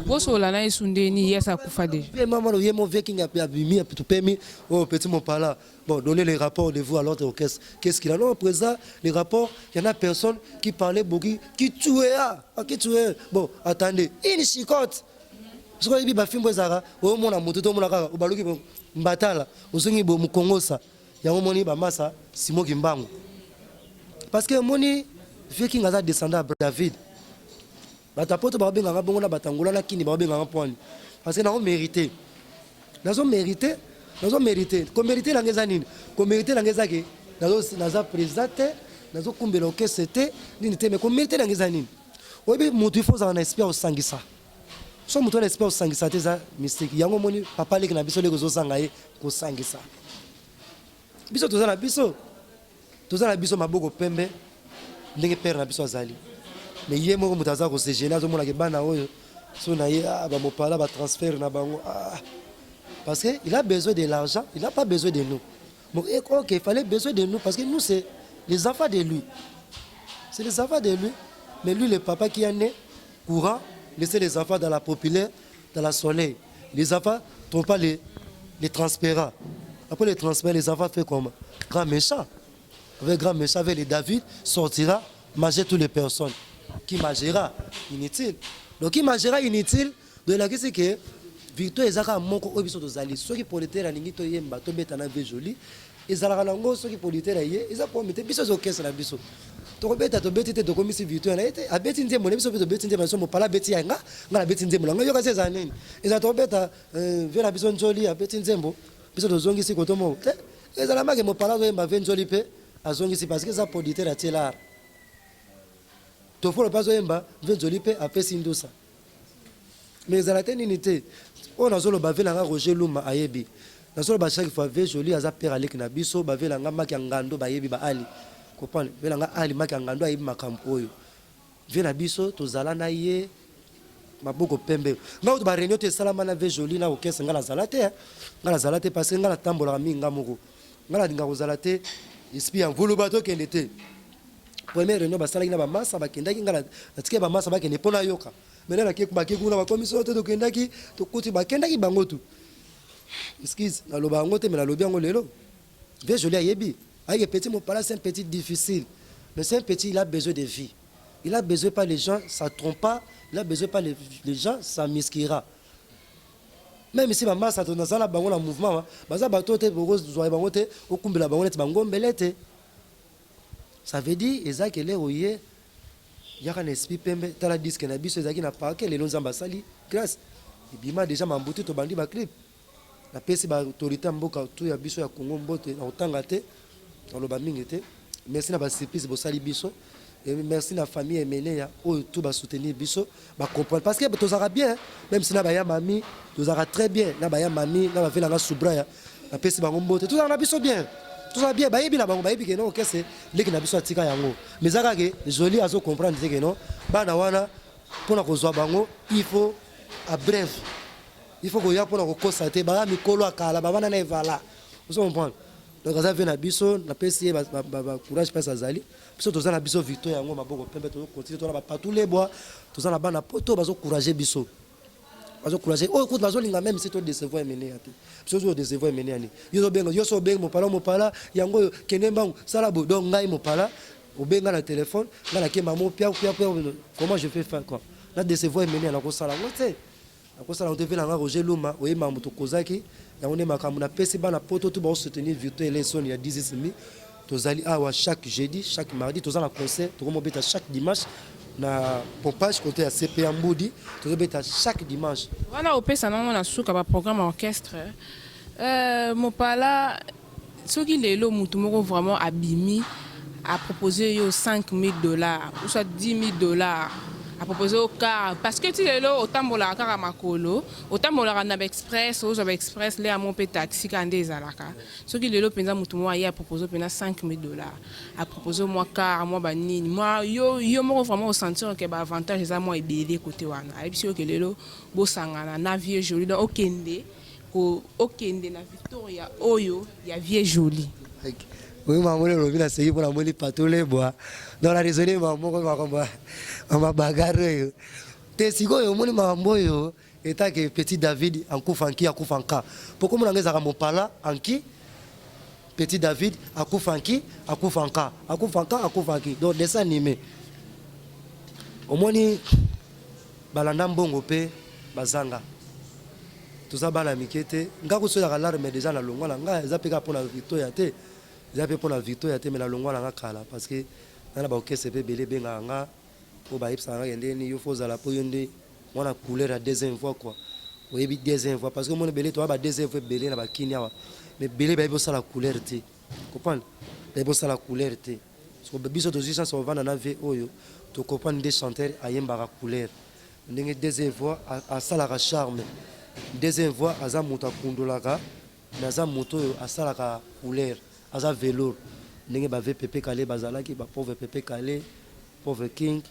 S2: Bosolola na yesu nde nini ye asi akufa dejà.
S1: Vieux mama ye mo vieux king abimi topemi oh petit mopala bon donnez les rapports de vous à l'autre orchestre qu'est-ce qu'il a non président les rapports il y en a personne qui parlait beaucoup qui tuait ah qui tuait bon attendez une chicotte soki oyebi bafimbo ezalaka omona moto to omona kaka obaluki mbatala ozongi bo mokongosa yango omoni bamasa simo kimbangu parce que omoni vieux king aza descendant ya david Bato ya poto bao benga nga bongo na bato ya Angola na kini bao benga nga pwani parce que nao merite nazo merite nazo merite ko merite na nga eza nini ko merite na nga eza ke nazo naza president te nazo kumbela orchestre te nini te mais ko merite na nga eza nini oyebi mutu il faut ozala na esprit ya kosangisa so mutu wana esprit ya kosangisa te eza mystique yango omoni papa leki na biso leki ozozanga ye kosangisa biso toza na biso Toza na biso maboko pembe ndenge père na biso azali mais ye moko moto aza ko se gener azomona ke bana oyo so na ye ah, ba mopala ba transfert na bango ah. Parce que il a besoin de l'argent, il n'a pas besoin de nous. Bon, et, ok, il fallait besoin de nous parce que nous c'est les enfants de lui. C'est les enfants de lui. Mais lui, le papa qui est né courant, laisser les enfants dans la populaire, dans la soleil. Les enfants ne trompent pas les, les transpirants. Après les transpirants, les enfants font comme grand méchant. Avec grand méchant, avec les David, sortira, manger toutes les personnes. Qui mangera Inutile. Donc qui mangera inutile de la c'est que victoire ezaka moko oyo biso tozali soki producteur alingi toyemba tobeta na vie jolie ezalaka nango soki producteur aye eza problème te biso ezokesa na biso tokobeta tobeti te tokomisi victoire na ye te abeti nzembo na biso mpe tobeti nzembo na biso mopala abeti ya nga nga nabeti nzembo na nga yoka se ezala nini ezala tokobeta euh, vie na biso nzoli abeti nzembo biso tozongisi koto moko te ezala make mopala azoyemba vie nzoli mpe azongisi parce que eza producteur atie lar tofolo mpe azoyemba vie nzoli mpe apesi ndusa Mais ezala te nini te oyo nazoloba vie na nga Roger Luma ayebi nazoloba chaque fois vie jolie aza père aleki na biso ba vie na nga maki ya ngando bayebi ba Ali comprendre vie na nga Ali maki ya ngando ayebi makambo oyo vie na biso tozala na ye maboko pembe nga kutu ba réunion te esalama na vie jolie na orchestre nga nazala te nga nazala te parce que nga natambolaka mingi nga moko nga nalinga kozala te esprit ya mvuluba tokende te première réunion basalaki na bamasa bakendaki nga natikaki bamasa bakende mpo nayoka Maintenant na ke bake kuna bakomi so te tokendaki tokuti bakendaki bango tout. Excuse naloba yango te mais nalobi yango lelo. Vieux Jolie ayebi. Aye petit Mopala c'est un petit difficile. Mais c'est un petit il a besoin de vie. Il a besoin pas les gens ça trompe pas, il a besoin pas les, les gens ça miskira. Même si ba masa to nazala bango na mouvement baza bato te bokozwa bango te okumbela bango neti bangombele te. Ça veut dire eza ke lero ye Yaka na esprit pembe tala disque na biso ezalaki na parquet lelo nzambe asali grace ebima dejà mambuti tobandi ba clip na pesi ba autorite ya mboka tout ya biso ya Congo mbote na kotanga te na loba mingi te merci na ba surprise bosali biso et merci na famille Emeneya oyo tout ba soutenir biso ba comprendre parce que tozalaka bien même si na ba ya mami tozalaka très bien na ba ya mami na ba vela nga Subraya napesi bango mbote tozalaka na biso bien tozala bien bayebi na bango bayebi ke non okese leki na biso atika yango mais eza kaka ke Jolie azo comprendre te ke non bana wana mpona kozwa bango il faut a bref il faut koya mpona kokosa te baza mikolo ya kala bavanda na evala ozo comprendre donc aza vie na biso napesi ye bacourage mpasi azali biso toza na biso victoire yango maboko pembe tozokontinue toza na bapatulebwa toza na bana poto bazocourage biso. Bazo courage oyo kutu bazolinga meme si to décevoir Emeneya te. Biso ozo décevoir Emeneya nini? Yo ozobenga yo so obengi mopala mopala yango oyo kende mbangu sala boye donc ngai mopala obenga na téléphone ngai nakemba mo pia pia pia comment je fais faire quoi? Na décevoir Emeneya nakosala yango te. Nakosala yango te vie na ngai Roger Luma oyebi makambo tokozaki yango nde makambo napesi bana poto tout bao soutenir Victor Eleison ya 10 mi Tozali awa chaque jeudi, chaque mardi toza na concert tokomobeta chaque dimanche na pompage kote ya CPA Mbudi tozobeta chaque dimanche.
S2: Wana opesa nango na suka ba programme orchestre euh, Mopala soki lelo mutu moko vraiment abimi a proposer yo 5000 dollars ou soit 10 000 dollars a proposer yo car parce que ti lelo otambolaka kaka makolo otambolaka na ba express ozwa ba express le amo mpe taxi kaka nde ezalaka Soki lelo penza mutu moko aye a propose yo penza 5000 dollars, a propose yo mwa car, mwa ba nini, mwa yo yo moko vraiment o sentir que ba avantages eza mwa ebele cote wana. Ayebisi yo que lelo bosangana na vieux Joly donc okende ko okende na Victoria oyo ya vieux Joly.
S1: Oui, maman olobi naseki mpo namoni pato lebwa donc na raisonne maman moko makambo ya bagarre oyo te sikoyo omoni makambo oyo Etant que petit David ankufa nki akufa nka po kombo na nga ezalaka mopala anki petit David akufa nki akufa nka akufa nka akufa nki donc dessin anime omoni balanda mbongo pe bazanga toza bana mike te nga kutu soki ezalaka larme dejà na longwa na nga eza pe kaka pona Victoria te eza pe pona Victoria te mais na longwa na nga kala parce que nga na ba orchestre pe ebele ebengaka nga po bayebisaka nga ke ndenge nini yo faut ozala po yo nde Mwana couleur ya deuxième voix quoi. Oyebi deuxième voix parce que omoni ebele toza ba deuxième voix ebele na ba kini awa mais ebele bayebi osala couleur te. Comprendre? Bayebi osala couleur te. Parce que biso tozwi chance ovanda na vie oyo to comprendre nde chanteur ayembaka couleur. Ndenge deuxième voix asalaka charme. Deuxième voix aza moto akundolaka mais aza moto oyo asalaka couleur. Aza velours. Ndenge ba vieux Pepe Kalle bazalaki, ba pauvre Pepe Kalle, pauvre King.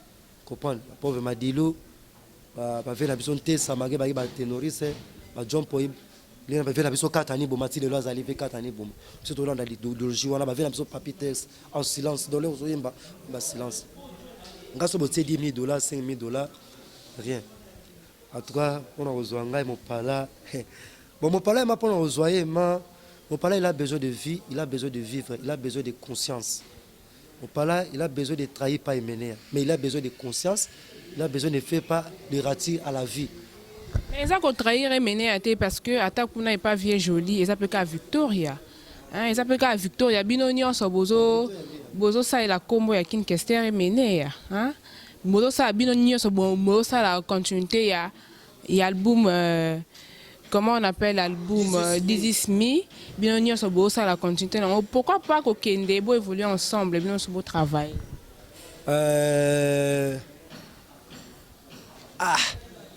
S1: Comprendre ba pauvre madilu ba ba vie na biso ntesa malgre baki ba tenoriste ba john poi lena ba vie na biso katani boma ti lelo azali vie katani boma biso tolanda idéologie wana ba vie na biso papi tex en silence donc leo ozoyemba ba silence nga so botie 10 000 dollars 5 000 dollars rien en tout cas pona kozwa ngai mopala bon mopala ema pona kozwa ye ma mopala il a besoin de vie il a besoin de vivre il a besoin de conscience Mopala il a besoin de trahir pas Emeneya mais il a besoin de conscience, il a besoin de faire pas de rature à la vie.
S2: Mais eza ko trahir Emeneya te parce que ata kuna epa vieux Joly eza pe kaka Victoria hein eza pe kaka Victoria bino nionso bozo bozo salela kombo ya King Kester Emeneya hein bozo sala bino nionso bozo sala continuite ya Ya album comment on appelle album this is me bino nionso bo sala continuite nango pourquoi pas ko kende bo evoluer ensemble bino nionso bo travailler.
S1: Euh ah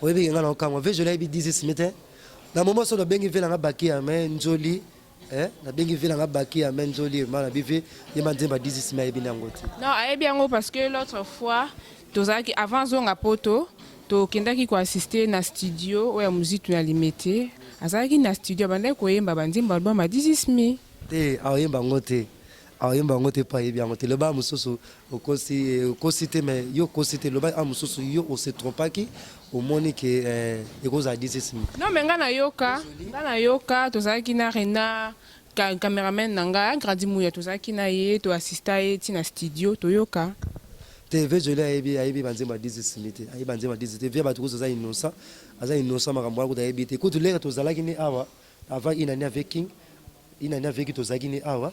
S1: oyebi ke nga na okamwa ve joli ayebi this is me te na moment so nabengi ve nanga baki ya me nzoli eh nabengi ve nanga baki ya me nzoli ma na bive ye ma nzemba this is me ayebi nango te.
S2: Non ayebi yango parce que l'autre fois Tozalaki avant azonga poto tokendaki ko assister na studio oyo ya Muzitu na Limete azalaki na studio abandaki koyemba ba nzembo album ya This is me.
S1: Te akoyemba yango te akoyemba yango te po ayebi yango te loba mususu okosi okosi te mais yo okosi te loba a mususu yo o se trompaki omoni ke ekozala this is me.
S2: Non mais nga nayoka nga nayoka tozalaki na Renard Cameraman na nga Grady Muya tozalaki na ye to assista ye ti na studio toyoka.
S1: Te vieux Joly ayebi ayebi ba nzembo ya Dizzy Smith te ayebi ba nzembo ya Dizzy te vieux batu kutu aza innocent aza innocent makambo wana kutu ayebi te kutu lere tozalaki ne awa avant une annee avec King une annee avec tozalaki ne awa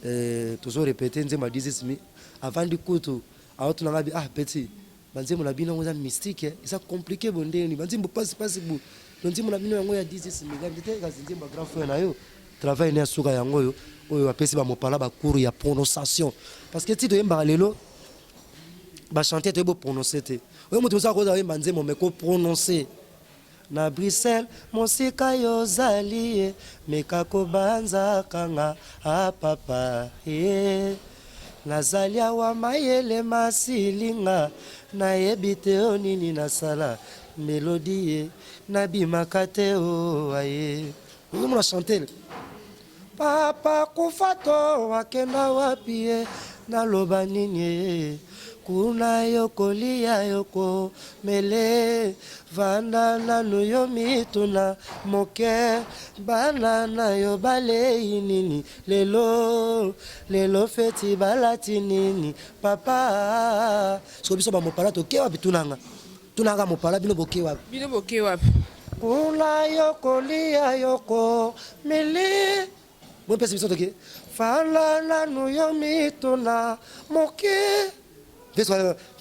S1: euh, tozo repeter nzembo ya Dizzy Smith avandi kutu aotuna nga bi ah petit Ba nzembo na bino yango eza mystique eza complique boye ndenge nini ba nzembo pasi pasi boye donc nzembo na bino yango ya 10 mega te kasi nzembo ya grand frère na yo travail ne ya suka yango oyo oyo apesi ba mopala ba cours ya prononciation parce que ti toyembaka lelo ba chanter toyebi prononcer te oyo moto mosusu akoza oyemba nzembo mais ko prononcer Na Bruxelles mosika y'ozali ye meka kobanzaka nga ah papa eh Nazali awa mayele masili nga nayebi te oh nini nasala Melodie ye nabimaka te oh aye Ozomona chanter Papa akufa to akenda wapi ye naloba nini eh. Kuna yo kolia yo komele Vanda nanu yo mituna moke Bana na yo balei nini lelo Lelo feti balati nini papa Sikoyo biso ba mopala toke wapi tuna nga Tuna nga mopala bino boke wapi
S2: Bino boke wapi
S1: Kuna yo kolia yo komele Bopesi biso toke Fanda nanu yo mituna moke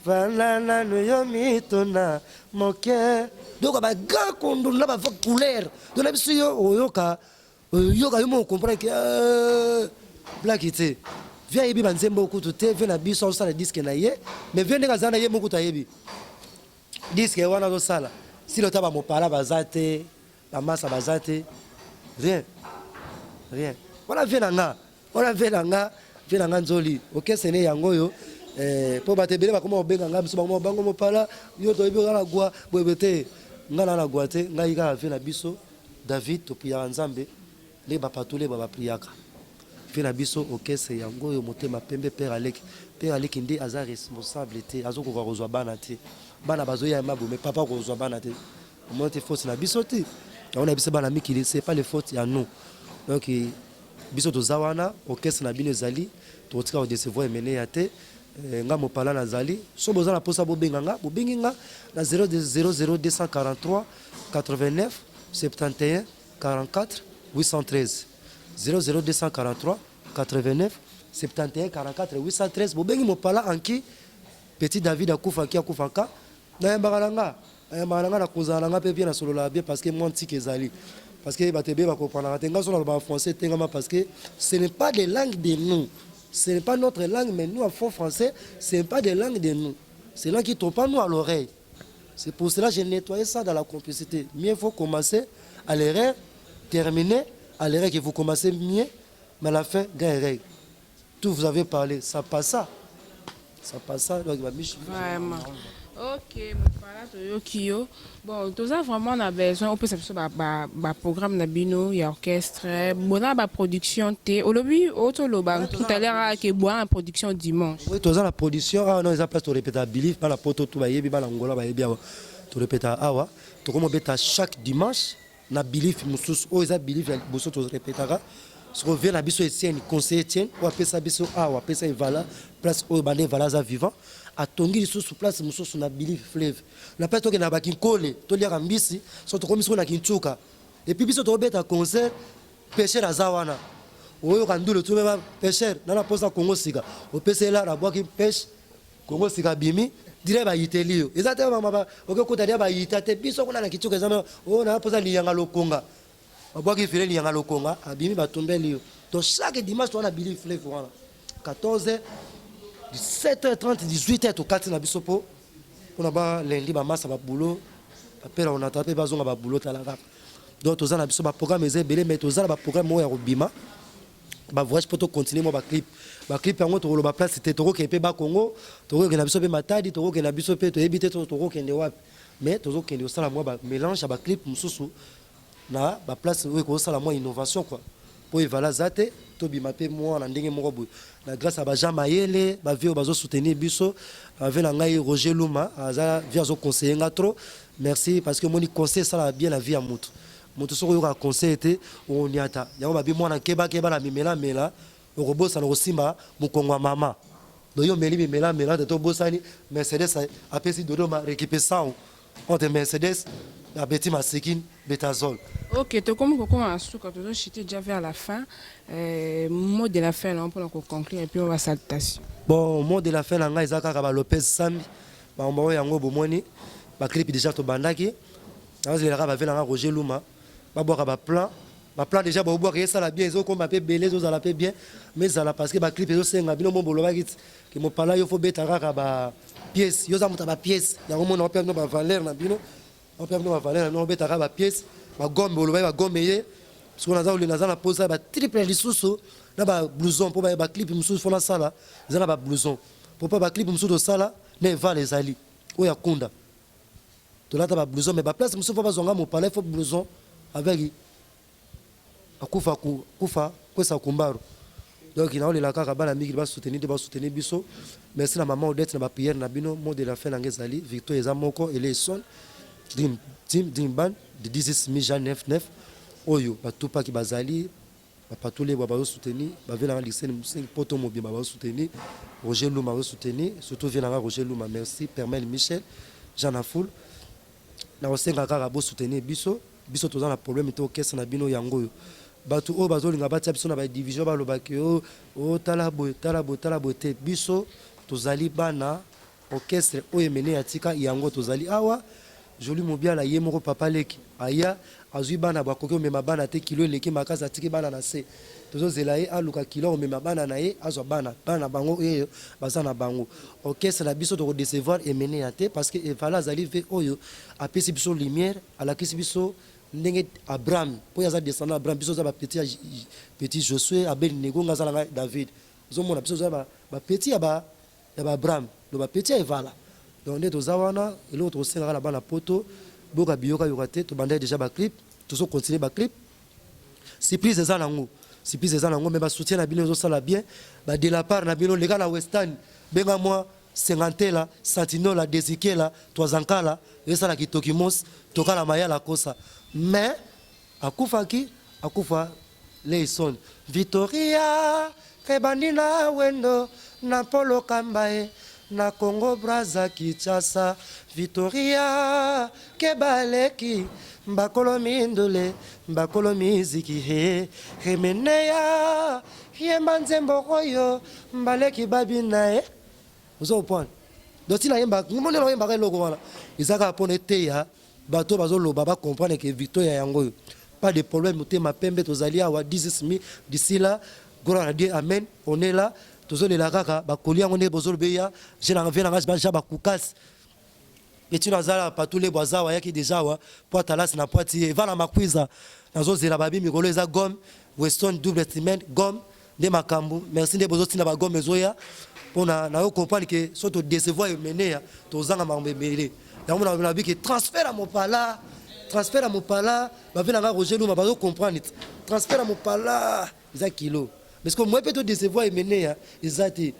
S1: Fanda nanu yo mituna moke Donc ba grand kundulu na ba couleur donc na biso yo oyoka oyoka yo moko comprendre que euh, blague te vie ayebi banzembo kutu te vie na biso azosala disque na ye mais vie ndenge aza na ye moko kutu ayebi disque wana azosala silo ta bamopala baza te Ba masa baza te rien rien wana vie na nga wana vie na nga vie na nga nzoli okese ne yango oyo eh, po bato ebele bakoma kobenga nga biso bango bango mopala yo toyebi oza na gwa boyebe te nga na na gwa te ngai kaka vie na biso David topriyaka Nzambe nde bapatule ba bapriyaka vie na biso okese yango oyo motema pembe père aleki père aleki nde aza responsable te azokoka kozwa bana te bana bazoya mabume papa kozwa bana te Omoni te faute na biso te. Yango na biso bana mikili c'est pas le faute ya nous. Donc biso toza wana orchestre na bino ezali tokotika ko decevoir Emeneya te. Eh, nga mopala nazali so boza na posa bobenga nga bobengi nga na 00 243 89 71 44 813 00 243 89 71 44 813 bobengi mopala anki petit David akufa ki akufaka nayambaka na nga Nayambaka na nga na kozala na nga pe bien na sololaka bien parce que mwa ntiki ezali parce que bato ebele ba comprenaka te nga soki nalobaka français etengama parce que ce n'est pas des langues de nous ce n'est pas notre langue mais nous en faux français ce n'est pas des langues de nous c'est langue qui tombe pas nous à l'oreille c'est pour cela j'ai nettoyé ça dans la complicité mieux faut commencer à l'erreur terminer à l'erreur que vous commencez mieux mais à la fin gain règle tout vous avez parlé ça passa ça passa donc ba miche
S2: vraiment ok mopala toyoki yo bon toza vraiment na besoin opesa biso baprogramme ba, ba na bino ya orchestre bona baproduction te olobi otoloba tout à l'heure ake boa na production dimanche
S1: oui toza na production awa non eza place torepeta belief bana poto tu bayebi bana ngola bayebi awa torepeta awa tokomobeta chaque dimanche na belief mosusu oyo eza belief ya liboso to repetaka soko vie na biso Etienne conseiller Etienne oyo apesa biso awa apesa evala place oyo banda evala aza vivant atongi lisusu place mosusu na belief fleuve na place tokenda ba kinkole toliaka mbisi so tokomi soko na kintuka epuis biso tokobeta concert pêcheur aza wana oyoka ndule tumema pêcheur nana posa kongo sika opesela nabwaki pêche Congo sika abimi dire bayiteli yo eza te mama ba oke kota dia bayita te biso kuna na kitoko eza oyo oh, na posa liyanga lokonga babwaki file liyanga lokonga abimi batombeli yo donc chaque dimanche towana bili fleuve wana 14 17h30 18h tokati na biso po mpona ba lundi bamasa babulo bapela onata mpe bazonga babulo tala kaka donc toza na biso baprogramme eza ebele mais toza na baprogramme moko ya kobima ba voyage po to continuer mwa ba clip ba clip yango tokoloba place te tokokende mpe ba Congo tokokende na biso mpe Matadi tokokende na biso mpe toyebi te tokokende wapi mais tozokende kosala mwa ba mélange ya ba clip mosusu na ba place oyo ekosala mwa innovation quoi po evala aza te tobima mpe mwa na ndenge moko boye na grâce ya ba Jean Mayele ba vieux oyo bazo soutenir biso vieux na ngai Roger Luma aza vieux azo conseiller nga trop merci parce que omoni conseil esalaka bien na vie ya mutu Moto soki oyokaka conseil te okoniata yango babi mwana keba keba na mimela mela okobosana okosimba mokongo ya mama donc yo omeli mimela mela te tobosani Mercedes apesi Dodoma récupération entre Mercedes abeti masikini betazol.
S2: Ok tokomi kokoma na suka tozo chute déjà vers la fin euh, mot de la fin na mpona ko conclure et puis ba salutation.
S1: Bon mot de la fin na ngai eza kaka ba Lopez Sambi bango bango yango bomoni ba clip déjà tobandaki Nazolela kaka ba vie na nga Roger Luma babwaka ba plan ba plan dejà bobwaka esala bien ezokoma pe ebele ezozala pe bien mais ezala parce que ba clip ezosenga bino mo bolobaki ti ke mopala yo fo beta kaka ba pièce yo oza moto ya ba pièce yango mona opia bino ba valeur na bino opia bino ba valeur na bino obeta kaka ba pièce ba gombe olobaki ba gombe ye sikoyo naza kolinga naza na posa ya ba triple lisusu na ba blouson mpo ba clip mosusu fo nasala eza na ba blouson mpo mpo ba clip mosusu tosala na evala ezali oyo ya kunda Tolata ba blouson mais ba place mosusu faut bazwa nga mopala il faut blouson avec akufa kufa kwesa kumbaru. Donc naolela kaka bana mikili ba soutenir nde ba soutenir biso. Merci na maman Odette na ba prière na bino. Mot de la fin na nga ezali victoire eza moko eleison dream team dream band de 16 mi Jean 9 9 oyo ba Tupac bazali ba Patou Lebwa bazo soutenir ba vie na nga Lixen Musengi poto mobimba bazo soutenir Roger Luma bazo soutenir surtout vie na nga Roger Luma merci Permel Michel Jean Nafoul Nakosenga kaka bo soutenir biso, biso toza na problème te orchestre na bino yango oyo. Batu oyo bazolinga batia biso na ba division baloba ke oh, oh tala boye, tala boye, tala boye te. Biso tozali bana orchestre oyo Emeneya atika yango tozali awa. Jolie Mubiala ye moko papa leki aya azui bana boye akoki komema bana te kilo eleki makasi atiki bana na se. Tozozela ye aluka kilo akomema bana na ye azwa bana bana na bango oyo baza na bango. Orchestre na biso toko decevoir Emeneya te parce que Evala azali ve oyo apesi biso lumière alakisi biso ndenge Abraham po ye aza descendant Abraham biso toza ba petit ya petit Josue Abednego nga aza na nga David ozo mona biso toza ba petit ya ba ya ba Abraham donc ba petit ya Evala donc nde toza wana eloko tokosenga kaka na bana poto boyoka biyoka yoka te tobandaki dejà ba clip tozo continuer ba clip Surprise eza nango surprise eza nango mais ba soutien na bino ezo sala bien ba de la part na bino leka na western benga mwa sengantela santinola desikela twazankala esala kitokimos tokala mayala kosa mais akufaki akufa leison vitoria ebandi na wendo na polo kambaye na congo brazza kinshasa vitoria Keba leki mbakolo mindule mbakolo miziki he Emeneya yemba nzembo oyo mbaleki babina he Ozo comprendre? Donc tina yemba ngomoni na yembaka eloko wana eza kaka pona eteya bato bazo loba ba comprendre que Victoria yango oyo pas de problème motema pembe tozali awa 10 mi d'ici là gloire à Dieu amen on est là tozolela kaka bakoli yango nde bozoloba eya je na vie na nga ja bakukas Petit aza la patou lebo aza awa ayaki dejà awa po atalasi na poati ye eva na makwiza nazo zela babi mikolo eza gomme weston double ciment gomme nde makambu merci nde bozo tinda ba gomme ezoya pona nayo comprendre ke so to decevoir emeneya tozanga makambo ebele yango na nabi ke transfert ya mopala transfert ya mopala bavi na nga Roger Luma bazo comprendre transfert ya mopala eza kilo parce que moi pe to decevoir emeneya eza te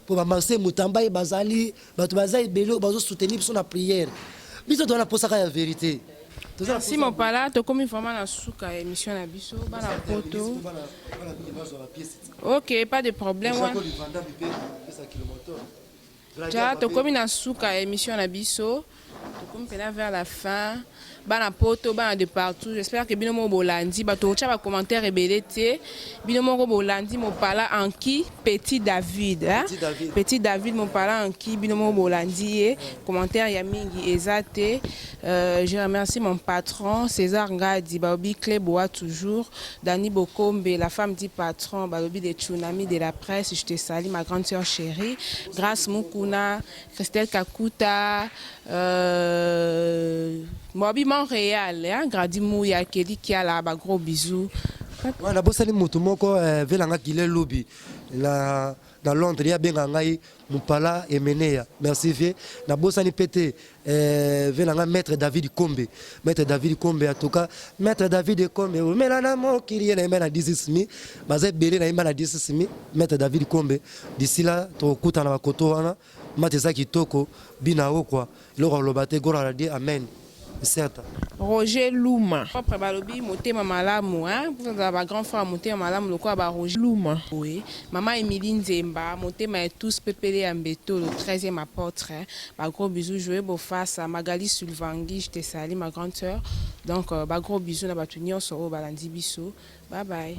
S1: Po ba Marcel Mutambayi bazali batu baza ebele oyo bazo soutenir biso na prière. Biso toza na posa kaka ya verite.
S2: Toza na Merci Mopala, tokomi vraiment na suka ya émission na biso bana poto. Ok, pas de problème. Ja tokomi na suka ya émission na biso. Tokomi pena vers la fin. Bana poto, bana de partout. J'espère que bino moko bolandi. Bato otya ba commentaire ebele te. Bino moko bolandi Mopala Anki Petit David. Hein? Petit David. Petit David Mopala Anki bino moko bolandi ye. Commentaire ya mingi eza te. Euh, je remercie mon patron César Ngadi, Baobi Cleboa toujours, Dani Bokombe, la femme du patron, Balobi des tsunamis de la presse, je te salue ma grande sœur chérie, Grâce Mukuna, Christelle Kakuta, euh, Mobi Montréal, hein, Grady Mouya, Kelly Kiala, ba gros bisous.
S1: Ouais, nabosani moto moko eh, vela nga kile lobi na, na Londres ye abenga ngai Mupala Emeneya merci vie nabosani pe te eh, vela nga maître David Kombe maître David Kombe en tout cas maître David Kombe omela na mokili ye nayemba na 16 mi baza ebele nayemba na 16 mi maître David Kombe d'ici là tokokutana bakoto wana Match eza kitoko bina okwa eloko ya koloba te gloire à Dieu amen certa.
S2: Roger Luma propre balobi motema malamu hein bozala ba grand frère motema malamu lokola ba Roger Luma boye maman Emilie Nzemba motema ya tous pepele ya mbetolo 13e apotre ba gros bisous Joe Bofassa Magali Sulvangi je te salue ma grande sœur donc ba gros bisous na batu nionso oyo balandi biso bye bye.